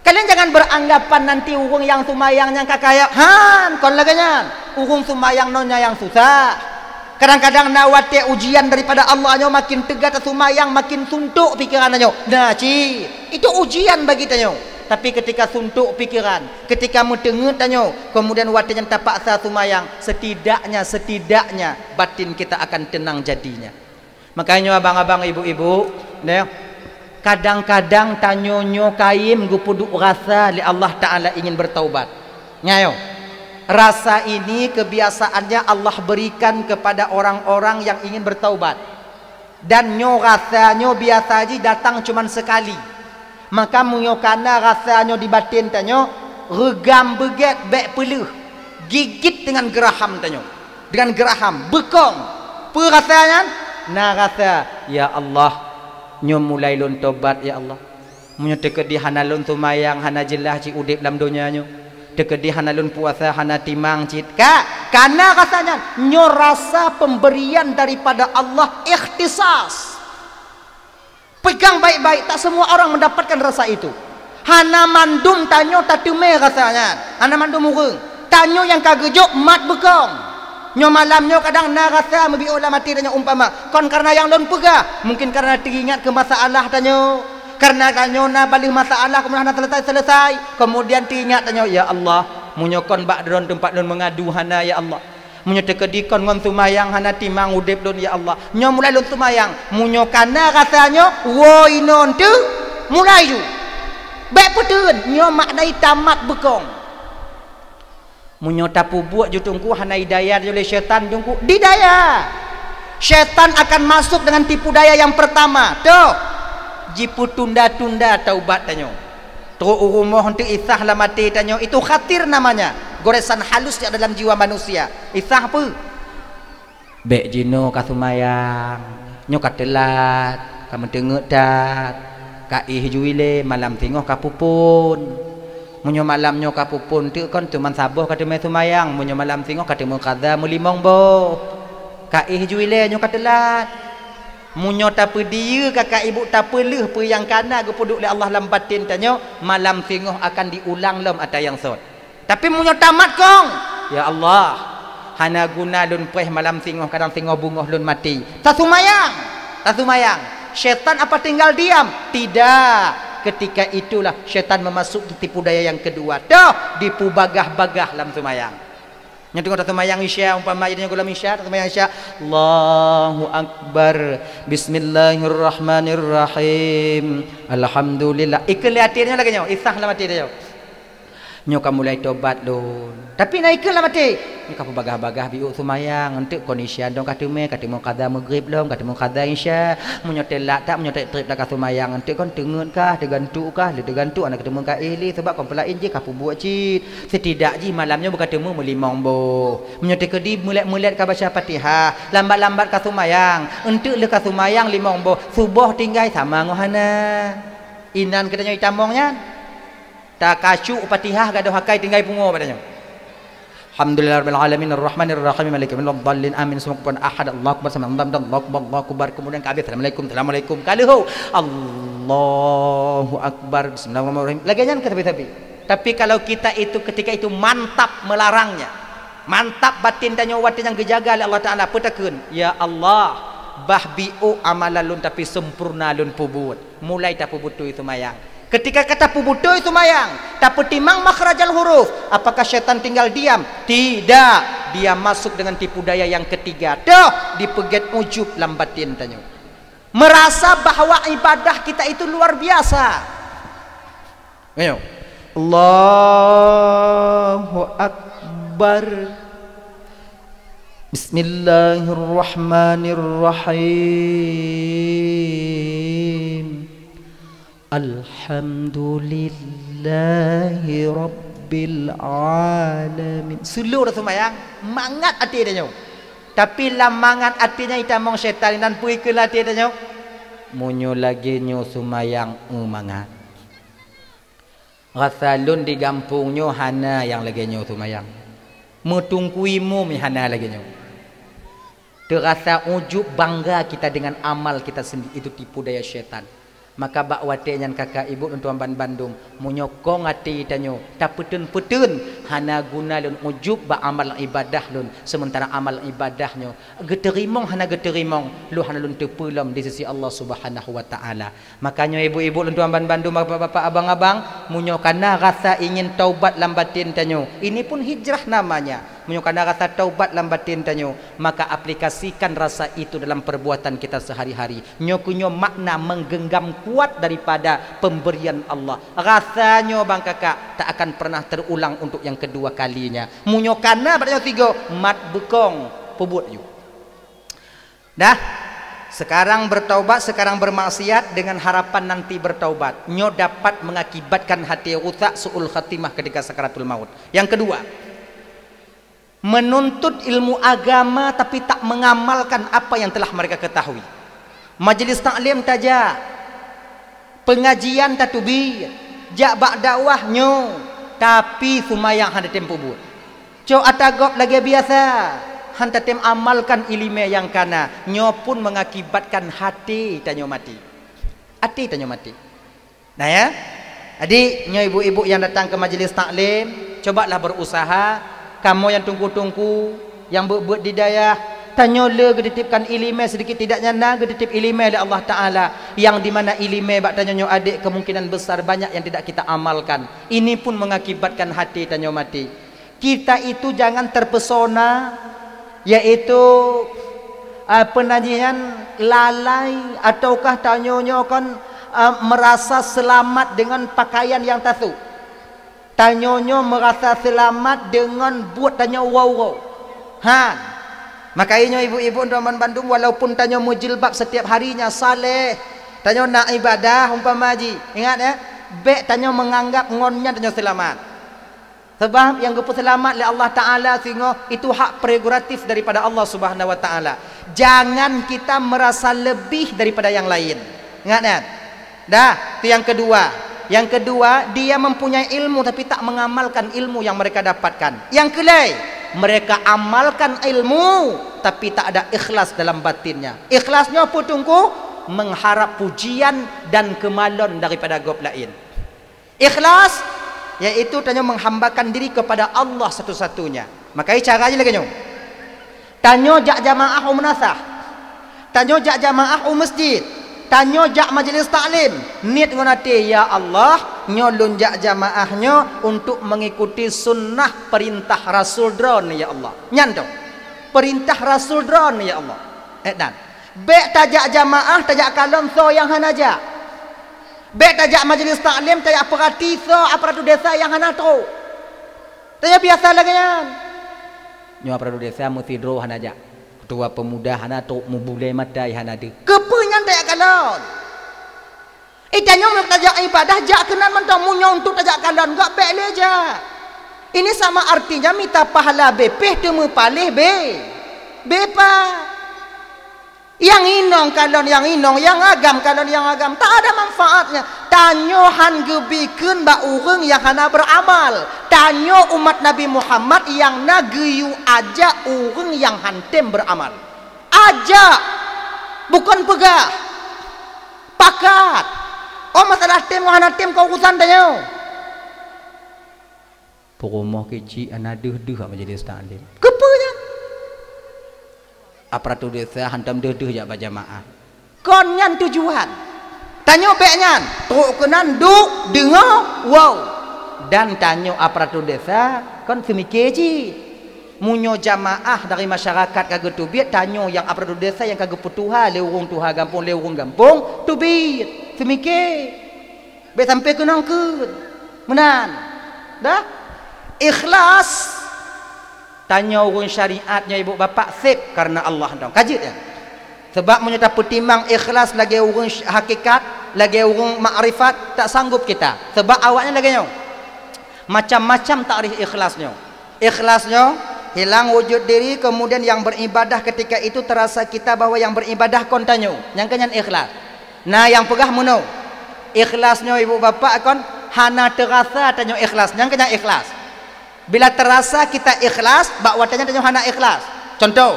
Kalian jangan beranggapan nanti ureuëng nyang sumayang nyang ka kaya. Han, kon lagée nyan. Ureuëng sumayang nyoe nyang susah. Kadang-kadang na watée ujian daripada Allah nyoe, makin teuga tasumayang, makin suntok pikiran tanyoe. Nah, cit, itu ujian bagi tanyoe. Tapi ketika suntok pikiran, ketika meuteungeut tanyoe, kemudian watée nyan tapaksa sumayang, setidaknya, setidaknya batin kita akan tenang jadinya. Makanya nyoe abang-abang, ibu-ibu, nyoe, kadang-kadang tanyoe nyoe kayém geupeuduek rasa lé Allah Taala ingin bertaubat. Nyoe, rasa ini kebiasaannya Allah berikan kepada orang-orang yang ingin bertaubat. Dan nyoe rasa nyoe biasa jih datang cuman sekali. Maka meunyoe kana rasa nyoe di batin tanyoe, reugam beugét bék peuleueh, gigit dengan geuraham tanyoe. Dengan geuraham, beukong. Peue rasa nyan? Na rasa, "Ya Allah, nyoe mulai lôn tobat, ya Allah. Meunyoe teukeudi hana lôn sumayang, hana jeulaih cit udeb lam donya nyoe. Teukeudi hana lôn puasa, hana timang cit." Ka, kana rasa nyan, nyoe rasa pemberian daripada Allah, ikhtisas. Pegang baik-baik, tak semua orang mendapatkan rasa itu. Hana mandum tanyoe tateumé rasa nyan, hana mandum ureuëng. Tanyoe nyang ka geujok mat beukong. Nyoe malam nyoe kadang na rasa meubiôh lam até tanyoe umpama, kon karena nyang lôn peugah, mungkin karena teuingat keu masalah tanyoe. Karena tanyoe na baleh masalah, kemudian hana selesai-selesai. Kemudian teuingat tanyoe, "Ya Allah, meunyoe kon bak droen teumpat lôn meungadu hana, ya Allah." Meunyoe teukeudi kon ngon sumayang hana timang udeb lôn, ya Allah. Nyoe mulai lôn sumayang. Meunyoe kana rasa nyoe, woe inoe teuk, mulai ju. Bék peuteun, nyoe makna tamat beukong. Meunyoe tapeubuet ju Teungku hana hidayah lé syaitan Teungku, didaya. Syaitan akan masuk dengan tipu daya yang pertama. Toh, jipeutunda-tunda taubat tanyoe. Trok u rumoh eunteuk isah lam até tanyoe, itu khatir namanya, goresan halus yang dalam jiwa manusia. Isah peue? Bék jinoe ka sumayang, nyoe ka teulat, ka meuteungeut that, ka éh ju ilée, malam singoh ka peuphon. Meunyoe malam nyoe ka peuphon teuk kon teuma saboh ka teumé sumayang, meunyoe malam singoh ka teumé kaza meulimong boh. Ka éh ju ilée, nyoe ka teulat. Meunyoe tapeudiyeu kakak ibu, tapeuleueh peue nyang kana geupeuduek lé Allah lam batin tanyoe, malam singoh akan diulang lom ata nyang sot. Tapi meunyoe tamat kong, "Ya Allah, hana guna lôn preh malam singoh, kadang singoh beungoh lôn maté." Tasumayang, tasumayang. Syaitan apa tinggal diam? Tidak. Ketika itulah syaitan memasuki tipu daya yang kedua. Toh, dipubagah-bagah lam sumayang. Nyoe teungoh tasumayang Isya, umpama nyoe gohlom Isya, tasumayang Isya, "Allahu Akbar, Bismillahirrahmanirrahim, Alhamdulillah." Ikheun lé até nyoe lagée nyoe, isah lam até nyoe. Nyoe ka mulai tobat lôn. Tapi na ikheun lam até, nyoe ka peubagah-bagah biôh sumayang, eunteuk kon Isya dong ka teumé, ka teumé kaza Maghrib lom, ka teumé kaza Isya. Meunyoe teulat that, meunyoe treb-treb that ka sumayang, eunteuk kon teungeut kah, teugantuk kah, lé teugantuk, hana ka teumé ka éh lé, sabab kon peulaén jih ka peubuet cit. Setidak jih malam nyoe beu ka teumé meulimong boh. Meunyoe teukeudi meulet-meulet ka baca Fatihah, lambat-lambat ka sumayang, eunteuk lheueh ka sumayang limong boh, suboh tinggai sama ngon hana. Inan geutanyoe itamong nyan. Takacuk Fatihah gadôh akai tinggai pungo bak tanyoe. Alhamdulillahirabbil alamin, arrahmanirrahim, maliki yaumiddin, waladdallin, amin. Semoga pun ahad, Allahu akbar, sami Allahu liman hamidah, Allahu akbar, Allahu akbar. Kemudian ka habéh, assalamualaikum, assalamualaikum. Ka lheuh, Allahu akbar, bismillahirrahmanirrahim. Lagèe nyan keu sabe-sabe. Tapi kalau kita itu ketika itu mantap melarangnya, mantap batin tanyoe watèe nyang geujaga lé Allah Taala, peue takheun? Ya Allah, bah biôk amalan lôn tapi sempurna lôn peubuet. Mulai tapeubeutôi seumayang. Ketika ka tapeubeutôi seumayang, tapeutimang makhrajal huruf, apakah syaitan tinggal diam? Tidak. Dia masuk dengan tipu daya yang ketiga. Toh, dipeugèt ujub lam batin tanyoe. Merasa bahwa ibadah kita itu luar biasa. Ayo. Allahu Akbar. Bismillahirrahmanirrahim. Alhamdulillahi rabbil alamin. Slow dah seumayang, mangat até tanyoe. Tapi lam mangat até nyan itamong syaitan, nan peue keu até tanyoe? Meunyoe lagèe nyoe seumayang, eu mangat. Rasa lôn di gampông nyoe hana nyang lagèe nyoe seumayang. Meutungkui mum hana lagèe nyoe. Teurasa ujub bangga kita dengan amal kita sendiri, itu tipu daya syaitan. Maka bak watèe nyan kakak ibu lôn tuan ban bandum, meunyoe kong até tanyoe tapeuteun-peuteun, hana guna lôn ujub bak amal ibadah lôn, sementara amal ibadah nyoe geuteurimong hana geuteurimong, lôn hana lôn teupeue lom di sisi Allah Subhanahu wa Taala. Makanya ibu-ibu lôn tuan ban bandum, bapak-bapak, abang-abang, meunyoe kana rasa ingin taubat lam batin tanyoe, ini pun hijrah namanya. Meunyoe kana rasa taubat lam batin tanyoe, maka aplikasikan rasa itu dalam perbuatan kita sehari-hari. Nyoe keuh nyoe makna menggenggam kuat daripada pemberian Allah. Rasa nyoe bang kakak tak akan pernah terulang untuk yang kedua kalinya. Meunyoe kana bak nyoe sigoe, mat beukong peubuet yue. Dah, sekarang bertaubat, sekarang bermaksiat dengan harapan nanti bertaubat. Nyoe dapat mengakibatkan hati rusak, su'ul khatimah ketika sakaratul maut. Yang kedua, menuntut ilmu agama tapi tak mengamalkan apa yang telah mereka ketahui. Majelis taklim tajak, pengajian tateubiet, jak bak dakwah nyoe, tapi seumayang hana tem peubuet. Cok ata gob lagèe biasa, han tatem amalkan ileumèe nyang kana, nyoe pun mengakibatkan até tanyoe maté. Até tanyoe maté. Nah ya, jadi nyoe ibu-ibu nyang datang keu majelis taklim, cobalah berusaha, kamoe nyang teungku-teungku, nyang beuet-beuet di dayah, tanyoe le geutitipkan ileumèe sedikit tidaknya na geutitip ileumèe lé Allah Taala, nyang di mana ileumèe bak tanyoe nyoe adek kemungkinan besar banyak yang tidak kita amalkan. Ini pun mengakibatkan até tanyoe maté. Kita itu jangan terpesona, yaitu, eh, penajian lalai ataukah tanyoe nyoe kan, eh, merasa selamat dengan pakaian yang tasôk. Tanyoe nyoe merasa selamat dengan buet tanyoe uroe-uroe. Han. Maka inyoe ibu-ibu dan bandum, walaupun tanyoe meujilbab setiap harinya, saleh, tanyoe na ibadah umpama jih. Ingat ya, bèk tanyoe menganggap ngon nyan tanyoe selamat. Sebab nyang geupeuseulamat lé Allah Taala singoh itu hak prerogatif daripada Allah Subhanahu wa Taala. Jangan kita merasa lebih daripada yang lain. Ingat kan? Dah, itu yang kedua. Yang kedua, dia mempunyai ilmu tapi tak mengamalkan ilmu yang mereka dapatkan. Yang keulhèe, mereka amalkan ilmu tapi tak ada ikhlas dalam batinnya. Ikhlasnya apa teungku? Mengharap pujian dan kemalon daripada gob laén. Ikhlas, yaitu tanyoe menghambakan diri kepada Allah satu-satunya. Maka cara jih lagèe nyoe. Tanyoe jak jamaah u meunasah. Tanyoe jak jamaah u masjid. Tanyoe jak majelis taklim. Niet ngon até, "Ya Allah, nyoe lôn jak jamaah nyoe untuk mengikuti sunnah perintah Rasul Droeneuh, ya Allah." Nyan toh. Perintah Rasul Droeneuh, ya Allah. Eh, dan bèk tajak jamaah, tajak kalon soe nyang hana jak. Bèk tajak majelis taklim, tajak peurati soe aparatur desa nyang hana trôk. Tajak biasa lagèe nyan. Nyoe aparatur desa meusidroe hana jak. Ketua pemuda hana trôk, meubulèe mata hana deuh. Keupeue nyan tajak kalon? Eh, tanyoe meunyoe tajak ibadah, jak keunan mantong, meunyoe untuk tajak kalon, gak bèk lé jak. Ini sama artinya mita pahala bèe péh teumeupaléh bèe. Bèe pa. Nyang inong kalon nyang inong, nyang agam kalon nyang agam, tak ada manfaatnya. Tanyoe han geubri kheun bak ureuëng nyang hana beuramal. Tanyoe umat Nabi Muhammad nyang na geuyue ajak ureuëng nyang han tem beuramal. Ajak, bukon peugah. Pakat. Oh, masalah tem ngon hana tem kon urusan tanyoe. Peurumoh keuchik hana deuh-deuh bak majelis taklim. Keupeue nyan? Aparatur desa hantom deuh-deuh jak bak jamaah. Kon nyan tujuan. Tanyoe bék nyan, trok keunan duek, deungoe, woe. Dan tanyoe aparatur desa kon seumike cit. Meunyoe jamaah dari masyarakat ka geuteubiet, tanyoe nyang aparatur desa nyang ka geupeutuha lé ureuëng tuha gampông, lé ureuëng gampông, teubiet, seumike. Bék sampai keunong kheun. Meunan. Dah? Ikhlas. Tanyoe ureuëng syariat nyoe ibu bapak seb karena Allah dong. Ka jeuet nyan. Sebab meunyoe tapeutimang ikhlas lagée ureuëng sy-, hakikat, lagée ureuëng makrifat, tak sanggup kita. Sebab awaknyan lagée nyoe. Macam-macam takrif ikhlas nyoe. Ikhlas nyoe, hilang wujud diri, kemudian yang beribadah ketika itu terasa kita bahwa yang beribadah kon tanyoe. Nyang keu nyan ikhlas. Na nyang peugah meunoe, ikhlas nyoe ibu bapak kon hana teurasa tanyoe ikhlas. Nyang keu nyan ikhlas. Bila teurasa kita ikhlas, bak watée nyan tanyoe hana ikhlas. Contoh,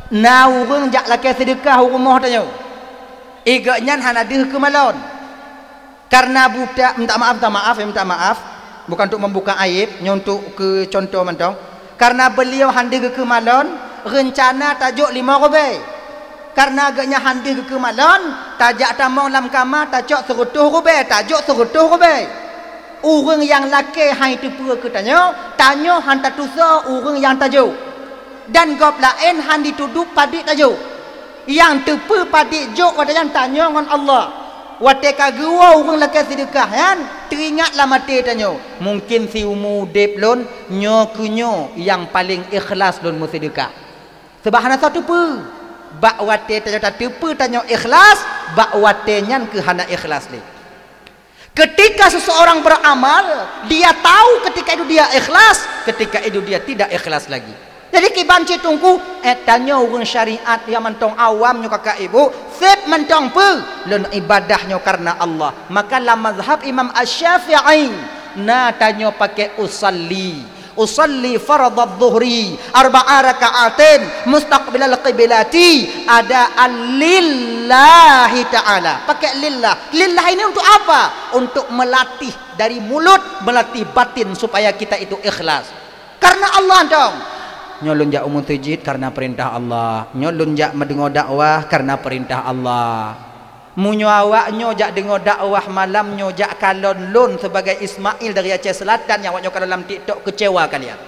na ureuëng jak lakée seudeukah u rumoh tanyoe. Igeuh nyan hana deuh keu malon. Karena buta, minta maaf, minta maaf, ya, minta maaf. Bukan untuk membuka aib, nyoe untuk keu contoh mantong. Karena beliau han deuh geukeu malon, reuncana tajok limong rubée. Karena geuhnyan han deuh geukeu malon, tajak tamong lam kama, tacok seureutôh rubée, tajok seureutôh rubée. Ureuëng nyang lakée han jiteupeue keu tanyoe, tanyoe han tatusoe ureuëng nyang tajok. Dan gob laén han jitudôb padit tajok. Nyang teupeue padit jok watée nyan tanyoe ngon Allah. Watée ka geuwoe ureuëng lakée seudeukah nyan, teuingat lam até tanyoe, mungkin siumu udeb lôn, nyoe keuh nyoe nyang paleng ikhlas lôn meuseudeukah. Seubab hana soe teupeue. Bak watée tanyoe tateupeue tanyoe ikhlas, bak watée nyan keuh hana ikhlas lé. Ketika seseorang beramal, dia tahu ketika itu dia ikhlas, ketika itu dia tidak ikhlas lagi. Jadi kiban cit teungku, eh, tanyoe ureuëng syariat nyang mantong awam nyoe kakak ibu, seb mantong peue? Lôn ibadah nyoe karena Allah. Maka lam mazhab Imam Asy-Syafi'i, na tanyoe pakai usalli. Usalli faradadz zuhri arba'a raka'atin mustaqbilal qiblati adaan lillahi ta'ala. Pakai lillah. Lillah ini untuk apa? Untuk melatih dari mulut, melatih batin supaya kita itu ikhlas. Karena Allah dong. Nyoe lôn jak u meuseujid karena perintah Allah. Nyoe lôn jak meudeungoe dakwah karena perintah Allah. Meunyoe awak nyoe jak deungoe dakwah malam nyoe jak kalon lôn sebagai Ismail dari Aceh Selatan nyang awak nyoe kalon lam TikTok, keucewa kalian.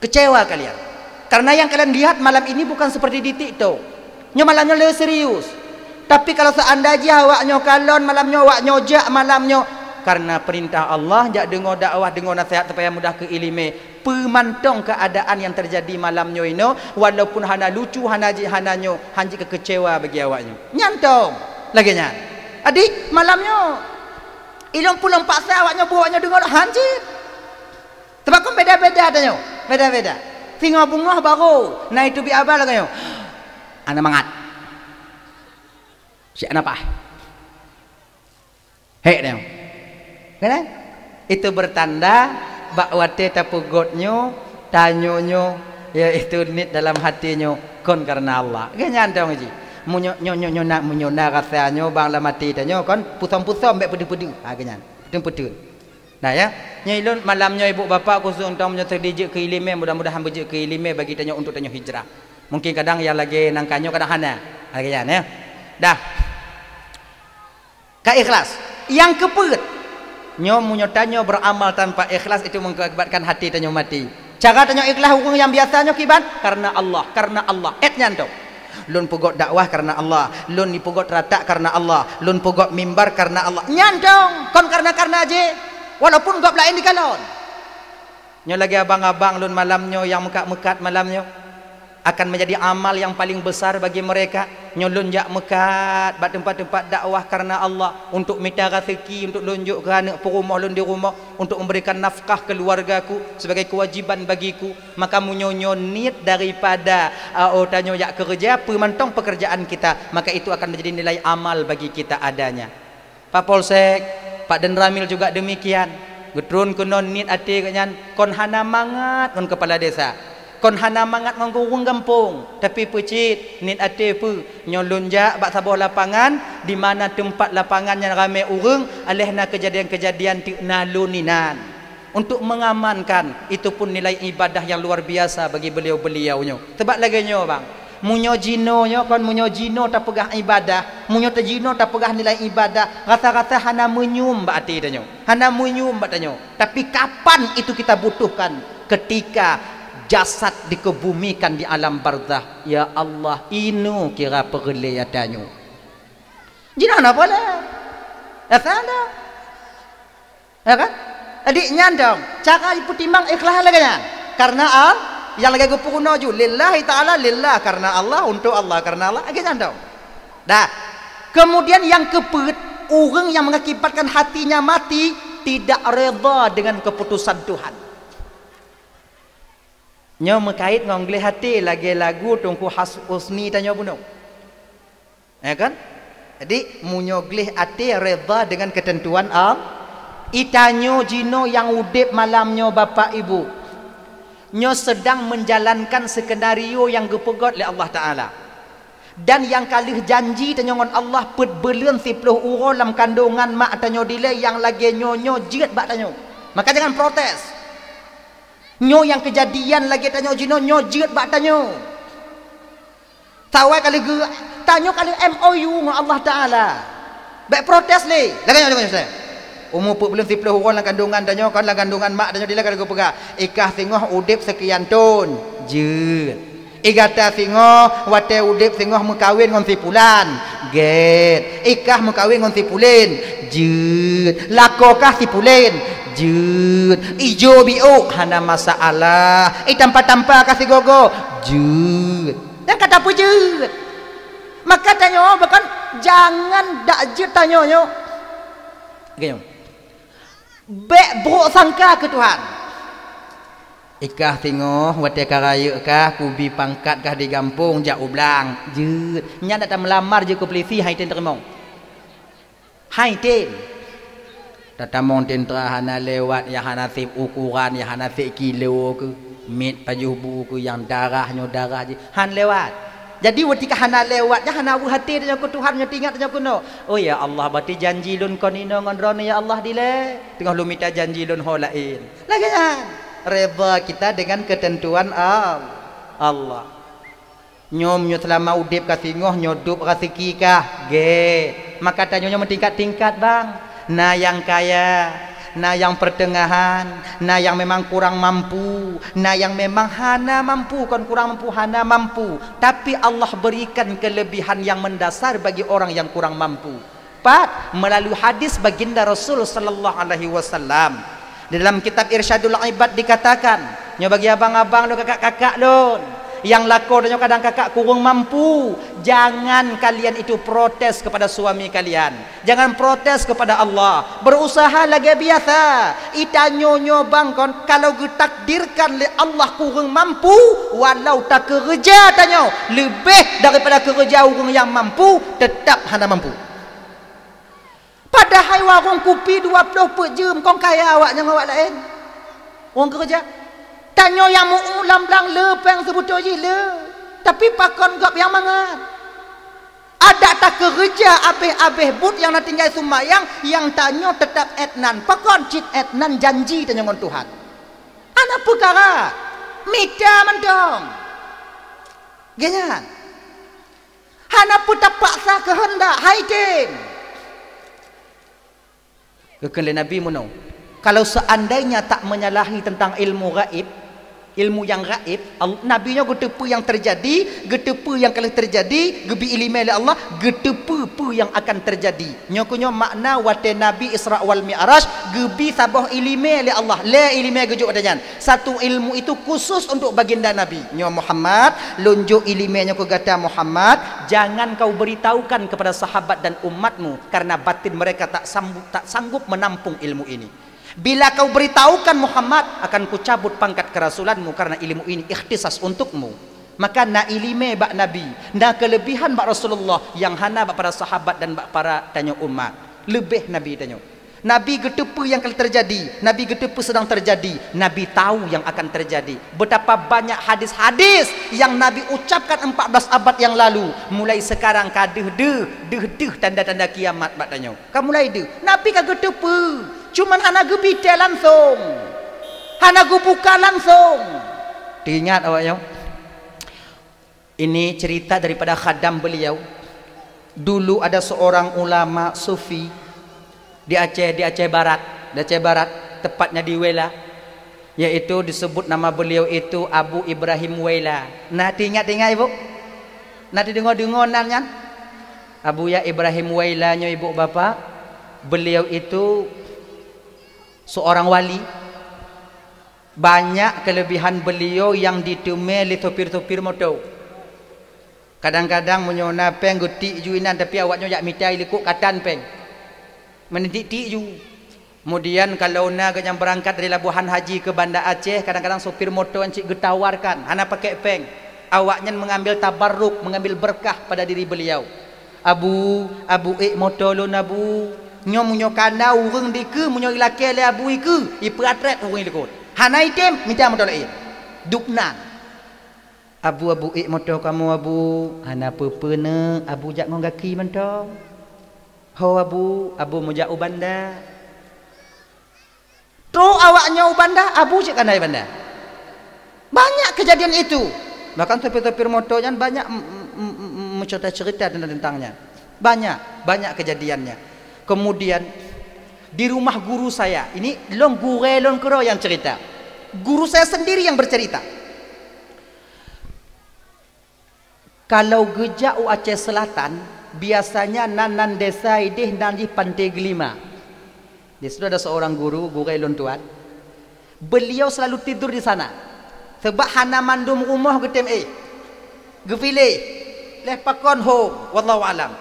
Kecewa kalian. Karena yang kalian lihat malam ini bukan seperti di TikTok. Nyoe malam nyoe le serius. Tapi kalau seandainya awak nyoe kalon malam nyoe, awak nyoe jak malam nyoe, karena perintah Allah, jak deungoe dakwah, deungoe nasihat supaya mudah keu ileumé. Peumantong keadaan yang terjadi malam nyoe inoe, walaupun hana lucu, hana jih, hana nyoe, hanjeuet keu kecewa bagi awak nyoe. Nyantong lagée nyan. Adi malam nyoe, ilong pulong paksa awak nyoe buet awak nyoe deungoe hanjeuet. Sebab kon beda-beda tanyoe, beda-beda. Singoh beungoh barô na itu bi abal tanyoe. Ana mangat. Siek ana paih. Hek tanyoe. Kan? Itu bertanda bak watée tapeugot nyoe, tanyoe nyoe, yaitu niet dalam hati nyoe kon karena Allah. Kan nyan tanyoe ji. Meunyoe nyoe nyoe nyoe na meunyoe na rasa nyoe bang lam hati tanyoe kon pusom-pusom bék peudeuh-peudeuh. Ha kan nyan. Peudeuh-peudeuh. Nah ya, nyoe ilôn malam nyoe ibu bapak khusus untuk meunyoe seudeh jeuet keu ileumé, mudah-mudahan beujeuet keu ileumé bagi tanyoe untuk tanyoe hijrah. Mungkin kadang nyang lagée nangka nyoe kadang hana. Lagée nyan ya. Dah. Ka ikhlas. Nyang keupeuet, nyoe meunyoe tanyoe beramal tanpa ikhlas itu mengakibatkan hati tanyoe mati. Cara tanyoe ikhlas ureuëng nyang biasa nyoe kiban? Karena Allah, karena Allah. Et nyan tu. Lôn peugot dakwah karena Allah, lôn peugot ratak karena Allah, lôn peugot mimbar karena Allah. Nyan dong, kon karena-karena jih. Walaupun gob laén dikalon. Nyoe lagée abang-abang lôn malam nyoe nyang meukat-meukat malam nyoe. Akan menjadi amal yang paling besar bagi mereka. Nyoe lôn jak meukat bak teumpat-teumpat dakwah karena Allah, untuk mita raseuki, untuk lôn jok keu aneuk peurumoh lôn di rumoh, untuk memberikan nafkah keluargaku sebagai kewajiban bagiku. Maka meunyoe nyoe niet daripada, uh, oh, tanyoe jak keureuja, peue mantong pekerjaan kita, maka itu akan menjadi nilai amal bagi kita adanya. Pak Polsek, Pak Danramil juga demikian. Geutron keunoe niet até geuh nyan kon hana mangat ngon kepala desa, kon hana mangat ngon ureuëng gampông, tapi peucit niet até peue, nyoe lôn jak bak saboh lapangan di mana teumpat lapangan nyan ramé ureuëng, aléh na keujadian-keujadian teuk na lôn inan. Untuk mengamankan, itu pun nilai ibadah yang luar biasa bagi beliau-beliau nyoe. Sebab lagée nyoe bang, meunyoe jinoe nyoe kon meunyoe jinoe tapeugah ibadah, meunyoe tajinoe tapeugah nilai ibadah, rasa-rasa hana meunyoe bak até tanyoe, hana meunyoe bak tanyoe. Tapi kapan itu kita butuhkan? Ketika jasad dikebumikan di alam barzah. Ya Allah, inoe kira peureulée tanyoe. Jinoe na boleh. Rasa ada. Ya kan? Jadi nyan dong, cara jipeutimang ikhlas lagée nyan. Karena al-, nyang lagée geupeurunoe ju, lillahi ta'ala, lillah, karena Allah, untuk Allah, karena Allah, lagée nyan dong. Dah. Kemudian yang keupeuet, ureuëng yang mengakibatkan hatinya mati tidak redha dengan keputusan Tuhan. Nyoe meukait ngon gleh até lagée lagu Teungku Has-, Husni tanyoe bunoe. Ya kan? Jadi, meunyoe gleh até redha dengan keuteuntuan Allah, itanyoe jinoe nyang udeb malam nyoe Bapak Ibu, nyoe sedang menjalankan skenario nyang geupeugét lé Allah Taala. Dan nyang ka lheueh janji tanyoe ngon Allah peuet buleuen siploh uroe lam kandongan mak tanyoe dilée nyang lagée nyoe-nyoe jeuet bak tanyoe. Maka jangan protes. Nyoe nyang keujadian lagée tanyoe jinoe nyoe jeuet bak tanyoe. Sawai ka lheueh geu-, tanyoe ka lheueh M O U ngon Allah Taala. Bék protes lé. Lagée nyoe, lagée nyoe, Ustaz. Umu peuet buleuen siploh uroe lam kandongan tanyoe, kon lam kandongan mak tanyoe dilée ka lheueh geupeugah, "Ikah singoh udeb seukian thon." Jeuet. "Igata singoh watée udeb singoh meukawen ngon si pulan." Gét. "Ikah meukawen ngon si pulen." Jeuet. "Lakoe kah si pulen." Jeuet. "Ijo biôk." Hana masalah. "Itampa-tampa kah sigoe-goe." Jeuet. Nyang ka tapeujeuet. Maka tanyoe bahkan jangan dak jeuet tanyoe nyoe. Oke, nyoe. Bék brok sangka keu Tuhan. "Ikah singoh watée ka rayeuk kah, kubi pangkat kah di gampông jak u blang." Jeuet. Nyan dak tameulamar jeuet keu peulisi, hai tem teurimong. Hai tem. Tatamong teuntara hana lewat, nyang hana sép ukuran, nyang hana sép kilo keuh, miet pajoh bu keuh, nyang darah nyoe darah jih, han lewat. Jadi, watée ka hana lewat, nyan hana weueh até tanyoe keu Tuhan, nyoe teuingat tanyoe keunoe, "Oh, ya Allah, berarti janji lôn kon inoe ngon droeneuh, ya Allah, dilée. Teungoh lôn mita janji lôn ho laén." Lagée nyan, redha kita dengan keuteuntuan Al-, Allah. Nyoe meunyoe seulama udeb ka singoh, nyoe dub raseuki kah? Gét. Maka tanyoe nyoe meutingkat-tingkat, bang. Na nyang kaya, na nyang peuteungahan, na nyang memang kurang mampu, na nyang memang hana mampu, kon kurang mampu, hana mampu. Tapi Allah berikan kelebihan yang mendasar bagi orang yang kurang mampu. Pat, meulalu hadis baginda Rasul sallallahu alaihi wasallam. Di dalam kitab Irsyadul Ibad dikatakan, nyoe bagi abang-abang lôn, kakak-kakak lôn, nyang lakoe tanyoe kadang kakak kureueng mampu, jangan kalian itu protes kepada suami kalian. Jangan protes kepada Allah. Berusaha lagée biasa. Itanyoe nyoe bang kon, kalau geutakdirkan lé Allah kureueng mampu, walau takeureuja tanyoe leubeh daripada keureuja ureuëng nyang mampu, tetap hana mampu. Padahai warong kupi dua ploh peuet jeuem kon kaya awak nyang awak laén. Wong keureuja. Tanyoe nyang meu-uem lam blang le péng seubeutôi jih le. Tapi pakon gob nyang mangat. Adak takeureuja abéh-abéh buet nyang na tinggai seumayang, nyang tanyoe teutap étnan. Pakon cit étnan janji tanyoe ngon Tuhan. Hana peukara. Mita mantong. Geuhnyan. Hana peue tapaksa keuheundak, hai tem. Geukheun lé Nabi meunoe, "Kalau seandainya tak menyalahi tentang ilmu gaib, Ilmu nyang gaib, Al-, Nabi nyoe geuteupeue nyang teujadi, geuteupeue nyang ka lheueh teujadi, geubi iéleumé lé Allah, geuteupeue peue nyang akan teujadi. Nyoe keuh nyoe makna watée Nabi Isra wal Mi'raj, geubi saboh iéleumé lé Allah. Lhée iéleumé geujok watée nyan. Satu ilmu itu khusus untuk baginda Nabi. Nyoe Muhammad, lôn jok iéleumé nyoe keu gata Muhammad, jangan kau beritahukan kepada sahabat dan umatmu, karena batin mereka tak sambu-, tak sanggup menampung ilmu ini. Bila kau beritahukan Muhammad, akan kucabut pangkat kerasulanmu, karena ilmu ini ikhtisas untukmu. Maka na iéleumé bak Nabi, na keulebihan bak Rasulullah nyang hana bak para sahabat dan bak para tanyoe umat. Leubeh Nabi tanyoe. Nabi geuteupeue nyang ka teujadi, Nabi geuteupeue seudang teujadi, Nabi tahu nyang akan teujadi. Betapa banyak hadis-hadis nyang Nabi ucapkan empat belas abad nyang lalu, mulai sekarang ka deuh-deuh, deuh-deuh tanda-tanda kiamat bak tanyoe. Ka mulai deuh. Nabi ka geuteupeue, cuman hana geubi tée langsong. Hana geubuka langsong. Teuingat awak nyoe? Ini cerita daripada khadam beliau. Dulu ada seorang ulama sufi di Aceh, di Aceh Barat, di Aceh Barat, tepatnya di Wela, yaitu disebut nama beliau itu Abu Ibrahim Wela. Nah, teuingat-ingat, Ibu? Nah, teudeungoe-deungoe nan nyan? Abuya Ibrahim Wela nyoe, Ibu Bapak, beliau itu seorang wali. Banyak keulebihan beliau nyang diteumé lé sopir-sopir moto. Kadang-kadang meunyoe na péng geutik ju inan, tapi awaknyoe jak mita i likot katan péng. Meuneuk-tik-tik ju. Kemudian kalau na geuh nyang beurangkat dari Labuhan Haji keu Banda Aceh, kadang-kadang sopir moto nyan cit geutawarkan, hana pakék péng. Awaknyan mengambil tabarruk, mengambil berkah pada diri beliau. "Abu, Abu ék moto lôn, Abu. Nyoe meunyoe ka na ureuëng dikeue, meunyoe ilakée lé Abu ikeue, ipeuatrét ureuëng likot. Hana item, mita moto laén." Dubnan. "Abu, Abu ék moto kamoe, Abu." "Hana peue-peue, Neuk, Abu jak ngon gaki mantong." "Ho, Abu, Abu meujak u Banda." Trok awaknyoe u Banda, Abu cit ka na i Banda. Banyak kejadian itu. Bahkan sopir-sopir moto nyan banyak m-, m-, m-, m-, mencerita-cerita tentang, tentangnya. Banyak, banyak kejadiannya. Kemudian, di rumah guru saya, ini lôn gurée lôn keudroe nyang cerita. Guru saya sendiri yang bercerita. Kalau geujak u Aceh Selatan, biasanya nan, nan desa ideh nan jih Pantai Gelima. Di situ ada seorang guru, gurée lôn tuan. Beliau selalu tidur di sana. Sebab hana mandum rumoh geutem éh. Geupiléh. Lheueh pakon hom, wallahu alam.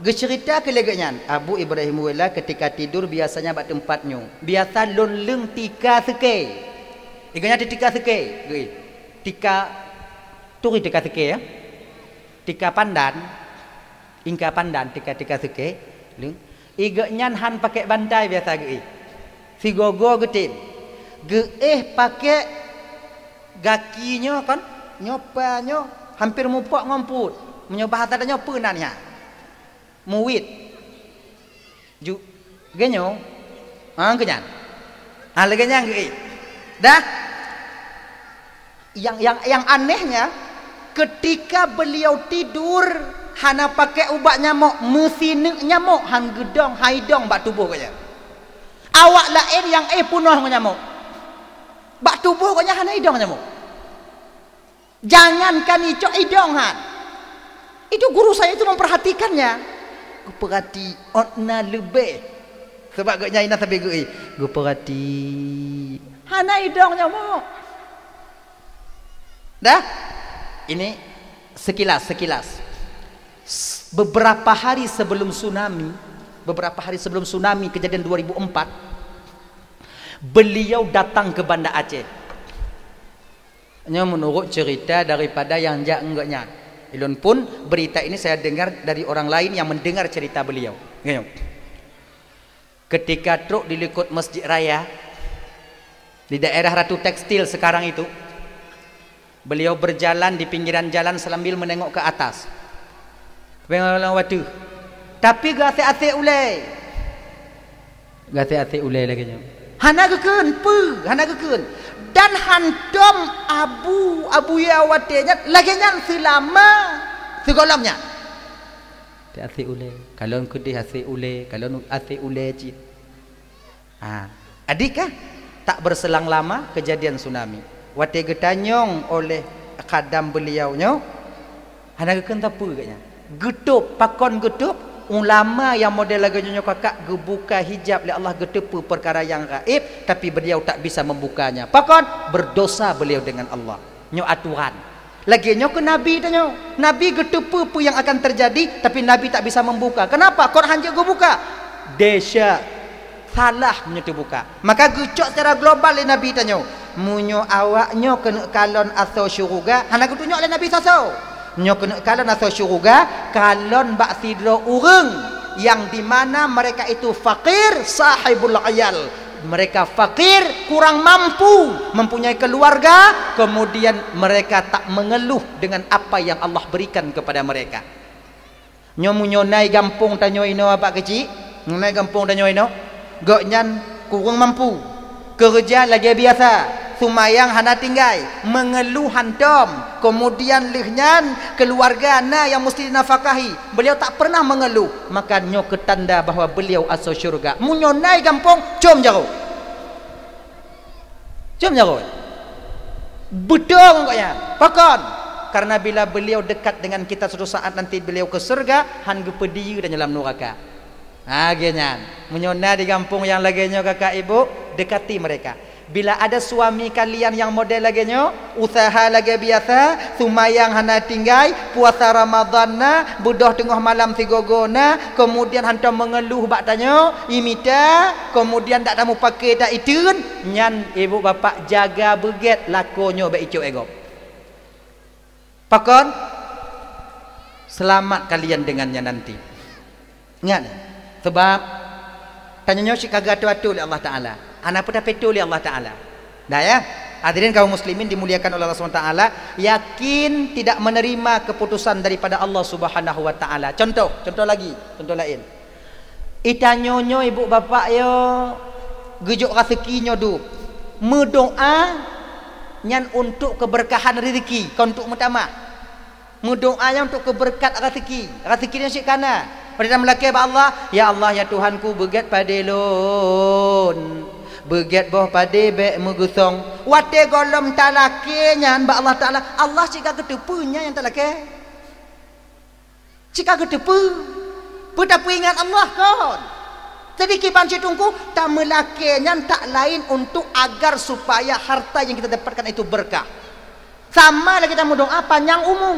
Geuceurita keu lagée nyan, Abu Ibrahim Wela ketika tidur biasanya bak teumpat nyoe. Biasa lôn leueng tika seukée. Igoe nyan tika seukée, geuéh. Tika, turi tika seukée, ya. Tika pandan, ingka pandan, tika-tika seukée, leueng. Igoe nyan han pakék bantai biasa geuéh. Sigoe-goe geutem. Geuéh pakék gaki nyoe kan, nyoe pa nyoe, hampir mupok ngon put. Meunyoe bahasa tanyoe peue nan nyan? Muwit. Ju-, geuh nyoe? Ha, geuh nyan. Ha, lagée nyan geuéh. Dah? Yang, yang, yang anehnya, ketika beliau tidur, hana pakai ubat nyamok, meusineuk nyamok han geudong, han idong bak tuboh geuh nyan. Awak laén nyang éh peunoh ngon nyamok. Bak tuboh geuh nyan hana idong nyamok. Jangankan icok, idong han. Itu guru saya itu memperhatikannya. Geupeurati ôt na leubeh. Sebab geuh nyan inan sabe geuéh. Geupeurati. Hana idong nyamok. Dah? Ini sekilas, sekilas. S-, beberapa hari sebelum tsunami, beberapa hari sebelum tsunami kejadian dua ribu empat, beliau datang ke Banda Aceh. Nyoe menurut cerita daripada nyang jak ngon geuh nyan. Ilôn pun berita ini saya dengar dari orang lain yang mendengar cerita beliau. Nyoe. Ketika trok di likot Masjid Raya, di daerah Ratu Tekstil sekarang itu, beliau berjalan di pinggiran jalan sambil menengok ke atas. Tapi geuasek-asek ulée. Geuasek-asek ulée lagée nyoe. Hana geukheun, peue? Hana geukheun. Dan hantom Abu, Abuya watée nyan, lagée nyan seulama sigohlom nyan. Asek ulée. Kalon keudeh asek ulée, kalon asek ulée cit. Ha, adik kah? Tak berselang lama kejadian tsunami. Watée geutanyong oleh khadam beuliau nyoe, hana geukheun sapeue geuh nyan. Geutôb, pakon geutôb? Ulama nyang model lagée nyoe kakak geubuka hijab lé Allah, geuteupeue peukara nyang gaéb, tapi beuliau tak bisa membukanya. Pakon? Berdosa beliau dengan Allah. Nyoe aturan. Lagée nyoe keu nabi tanyoe. Nabi geuteupeue peue nyang akan terjadi, tapi nabi tak bisa membuka. Kenapa? Kon hanjeuet geubuka. Desya. Salah meunyoe teubuka. Maka geucok secara global lé nabi tanyoe. Meunyoe awak nyoe keuneuk kalon asoe syeuruga, hana geutunyok lé nabi sasoe. Nyoe keuneuk kalon asoe syeuruga, kalon bak sidroe ureuëng yang di mana mereka itu fakir, sahibul ayal. Mereka fakir, kurang mampu, mempunyai keluarga, kemudian mereka tak mengeluh dengan apa yang Allah berikan kepada mereka. Nyoe meunyoe na i gampông tanyoe inoe, Bapak Keuchik, na i gampông tanyoe inoe, gobnyan kureueng mampu, keureuja lagée biasa, seumayang hana tinggai, meungeuluh hantom, keumudian lheueh nyan keuluwarga na nyang musti jinafakahi, beuliau tak peureunah meungeuluh, maka nyoe keu tanda bahwa beuliau asoe syeuruga. Meunyoe na i gampông, com jaroe. Com jaroe. Beutôi ngon gobnyan. Pakon? Karena bila beliau dekat dengan kita, suatu saat nanti beliau ke surga, han geupeudiyeu dan dalam nuraka. Ha, lagée nyan. Meunyoe na di gampông nyang lagée nyoe, kakak ibu, dekati mereka. Bila ada suami kalian yang model lagée nyoe, usaha lagée biasa, seumayang hana tinggai, puasa Ramadan na, beudôh teungoh malam sigoe-goe na, keumudian hantom meungeuluh bak tanyoe, imita, keumudian dak tamupake, tak iteun, nyan ibu bapak jaga beugét lakoe nyoe bék icok lé gob. Pakon? Selamat kalian dengannya nanti. Ingat, sebab tanyoe nyoe cit ka geuatoe-atoe lé Allah Taala. Hana peue tapeutoe lé Allah Taala. Dah ya? Hadirin kaum muslimin dimuliakan oleh Allah Subhanahu wa taala, yakin tidak menerima keputusan daripada Allah Subhanahu wa taala. Contoh, contoh lagi, contoh laén. Itanyoe nyoe ibu bapak yo geujok raseuki nyoe dub. Meudoa nyan untuk keberkahan rezeki, kon untuk meutamah. Meudoa nyan untuk keubeurekat raseuki. Raseuki nyan cit kana. Watée tameulakée bak Allah, "Ya Allah, ya Tuhanku, beugét padé lôn. Beugét boh padé bék meugeusong." Watée gohlom talakée nyan bak Allah Taala, Allah cit ka geuteupeue nyan nyang talakée. Cit ka geuteupeue. Peue tapeuingat Allah kon. Jadi kiban cit Teungku, tameulakée nyan tak laén untuk agar supaya harta yang kita dapatkan itu berkah. Sama lagée tameudoa panyang umu.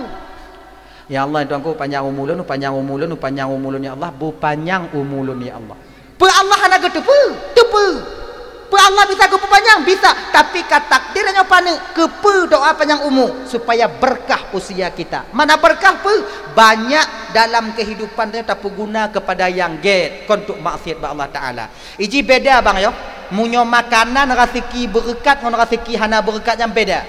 "Ya Allah, ya Tuhanku, panyang umu lôn, panyang umu lôn, panyang umu lôn, ya Allah, beupanyang umu lôn, ya Allah." Peue Allah hana geuteupeue? Teupeue. Peue Allah bisa geupeupanyang? Bisa. Tapi ka takdir nyoe paneuk, keupeue doa panyang umu? Supaya berkah usia kita. Mana berkah peue? Banyak dalam kehidupan nyoe tapeuguna kepada nyang gét, kon untuk maksiat bak Allah Taala. Iji beda bang yo. Meunyoe makanan raseuki beureukat ngon raseuki hana beureukat nyan beda.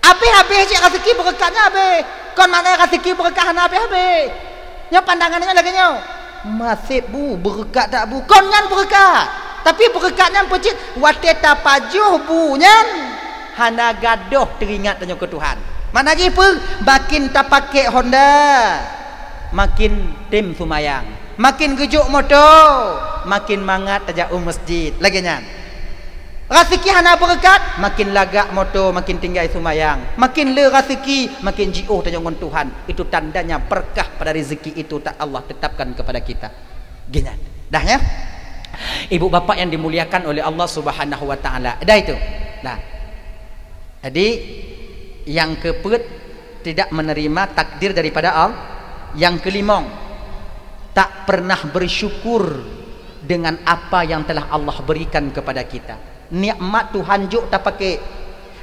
Abéh-abéh cit raseuki beureukat nyan abéh. Kon makna raseuki beureukat hana abéh-abéh. Nyoe pandangan nyoe lagée nyoe. Maséb bu, beureukat that bu. Kon nyan beureukat. Tapi beureukat nyan peucit watée tapajoh bu nyan hana gadôh teuringat tanyoe keu Tuhan. Makna jih peue? Makin tapakék Honda, makin tem seumayang. Makin geujok moto, makin mangat tajak u masjid. Lagée nyan. Raseuki hana beureukat, makin lagak moto, makin tinggai seumayang. Makin le raseuki, makin jiôh tanyoe ngon Tuhan. Itu tandanya berkah pada rezeki itu tak Allah tetapkan kepada kita. Geuh nyan. Dah ya? Ibu bapak yang dimuliakan oleh Allah Subhanahu wa taala. Dah itu. Nah. Jadi, yang keupeuet, tidak menerima takdir daripada Allah. Yang kelimong, tak pernah bersyukur dengan apa yang telah Allah berikan kepada kita. Nikmat Tuhan jok tapakék,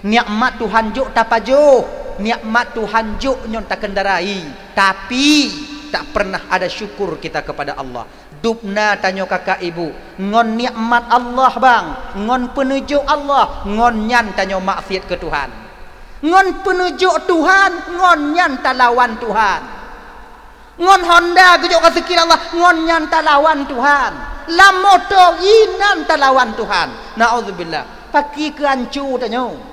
nikmat Tuhan jok tapajoh, nikmat Tuhan jok nyoe takeundarai, tapi tak pernah ada syukur kita kepada Allah. Dubna tanyoe kakak ibu ngon nikmat Allah bang, ngon peuneujok Allah, ngon nyan tanyoe maksiat keu Tuhan. Ngon peuneujok Tuhan, ngon nyan talawan Tuhan. Ngon Honda geujok raseuki Allah, ngon nyan talawan Tuhan. Lam moto inan talawan Tuhan. Naudzubillah. Pakri keu ancu tanyoe.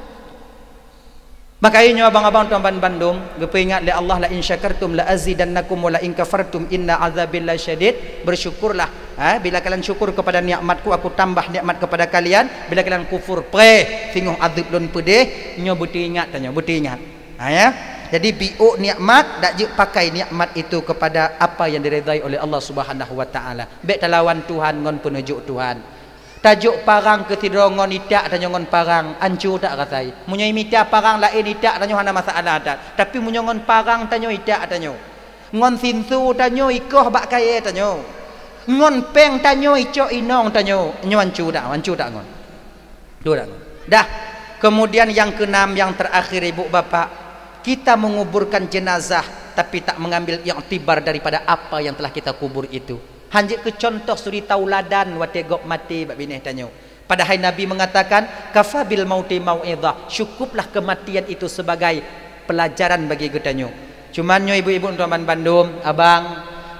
Maka nyoe abang-abang tuan ban bandum, geupeuingat lé Allah, "La in syakartum la azidannakum wa la in kafartum inna azabi lasyadid." Bersyukurlah, Ha, bila kalian syukur kepada nikmatku, aku tambah nikmat kepada kalian. Bila kalian kufur, preh, singoh azab lôn peudeh. Nyoe beuteuingat tanyoe, beuteuingat. Ha, ya. Jadi biôk nikmat, dak jeuet pakai nikmat itu kepada apa yang diridai oleh Allah Subhanahu wa Taala. Bèk talawan Tuhan ngon peuneujok Tuhan. Tajok parang keu sidroe ngon itak tanyoe ngon parang, anco that rasai. Meunyoe mita parang laén itak tanyoe hana masalah that. Tapi meunyoe ngon parang tanyoe itak tanyoe, ngon sinso tanyoe ikoh bak kayèe tanyoe, ngon pèng tanyoe icok inong tanyoe, nyoe anco that, anco that ngon. Dua that ngon. Dah. Kemudian yang keenam, yang terakhir, ibu bapak, kita menguburkan jenazah tapi tak mengambil iktibar daripada apa yang telah kita kubur itu. Hanjeuet keu contoh suri tauladan watèe gob maté bak binéh tanyoe. Padahai Nabi mengatakan, "Kafa bil mauti mau'izah." Cukuplah kematian itu sebagai pelajaran bagi geutanyoe. Cuman nyoe ibu-ibu, teungku, ban bandum, abang,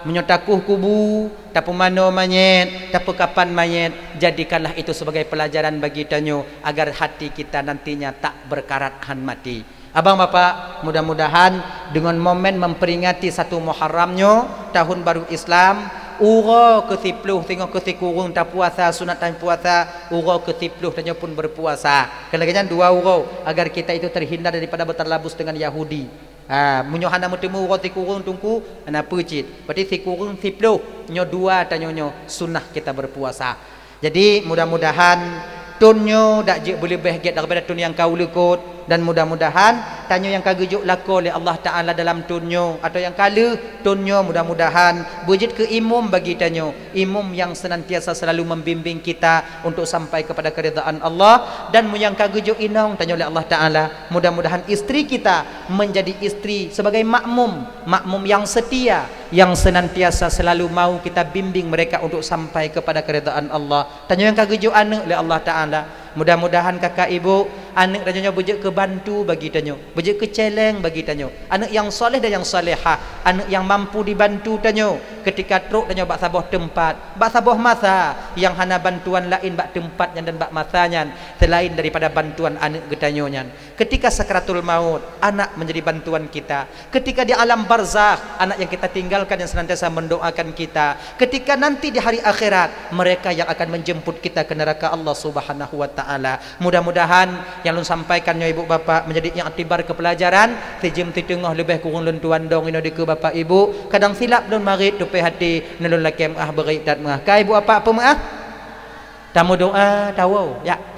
meunyoe takueh kubu, tapeumanoe manyét, tapeukapan manyét, jadikanlah itu sebagai pelajaran bagi tanyoe agar hati kita nantinya tak berkarat han maté. Abang bapak, mudah-mudahan deungon momen memperingati satu Muharram nyoe, tahun baru Islam, uroe keu siploh singoh keu sikureueng tapuasa, sunat tapuasa, uroe keu siploh tanyoe pun berpuasa. Keu lagèe nyan dua uroe, agar kita itu terhindar daripada bertalabus dengan Yahudi. Ha, meunyoe hana meuteumé uroe sikureueng teungku, hana peue cit. Berarti sikureueng siploh, nyoe dua tanyoe nyoe sunah kita berpuasa. Jadi, mudah-mudahan thôn nyoe dak jeuet beuleubeh gèt daripada thôn nyang ka u likôt, dan mudah-mudahan tanyoe nyang ka geujok lakoe lé Allah Taala dalam thôn nyoe, atawa nyang ka lheueh thôn nyoe, mudah-mudahan beujeuet keu imum bagi tanyoe, imum nyang senantiasa selalu membimbing kita untuk sampai kepada keridaan Allah, dan meunyoe nyang ka geujok inong tanyoe lé Allah Taala, mudah-mudahan istri kita menjadi istri sebagai makmum, makmum yang setia, yang senantiasa selalu mau kita bimbing mereka untuk sampai kepada keridaan Allah. Tanyoe nyang ka geujok aneuk lé Allah Taala, mudah-mudahan kakak ibu, aneuk tanyoe nyoe beujeuet keu bantu bagi tanyoe, beujeuet keu cèlèng bagi tanyoe. Aneuk nyang saleh dan nyang salehah, aneuk nyang mampu dibantu tanyoe ketika trok tanyoe bak saboh teumpat, bak saboh masa nyang hana bantuan laén bak teumpat nyan dan bak masa nyan selain daripada bantuan aneuk geutanyoe nyan. Ketika sakaratul maut, anak menjadi bantuan kita. Ketika di alam barzakh, anak yang kita tinggalkan yang senantiasa mendoakan kita. Ketika nanti di hari akhirat, mereka yang akan menjemput kita ke neraka Allah Subhanahu wa Taala. Mudah-mudahan nyang lôn sampaikan nyoe, ibu bapak, menjadi iktibar keu pelajaran. Sijeuem siteungoh leubeh kureueng lôn tuan dong inoe dikeue bapak ibu. Kadang silap lôn marit, tupéh até, neulôn lakèe meu'ah, beurit that meu'ah. Ka ibu bapak peumeu'ah? Tameudoa, tawoe, ya.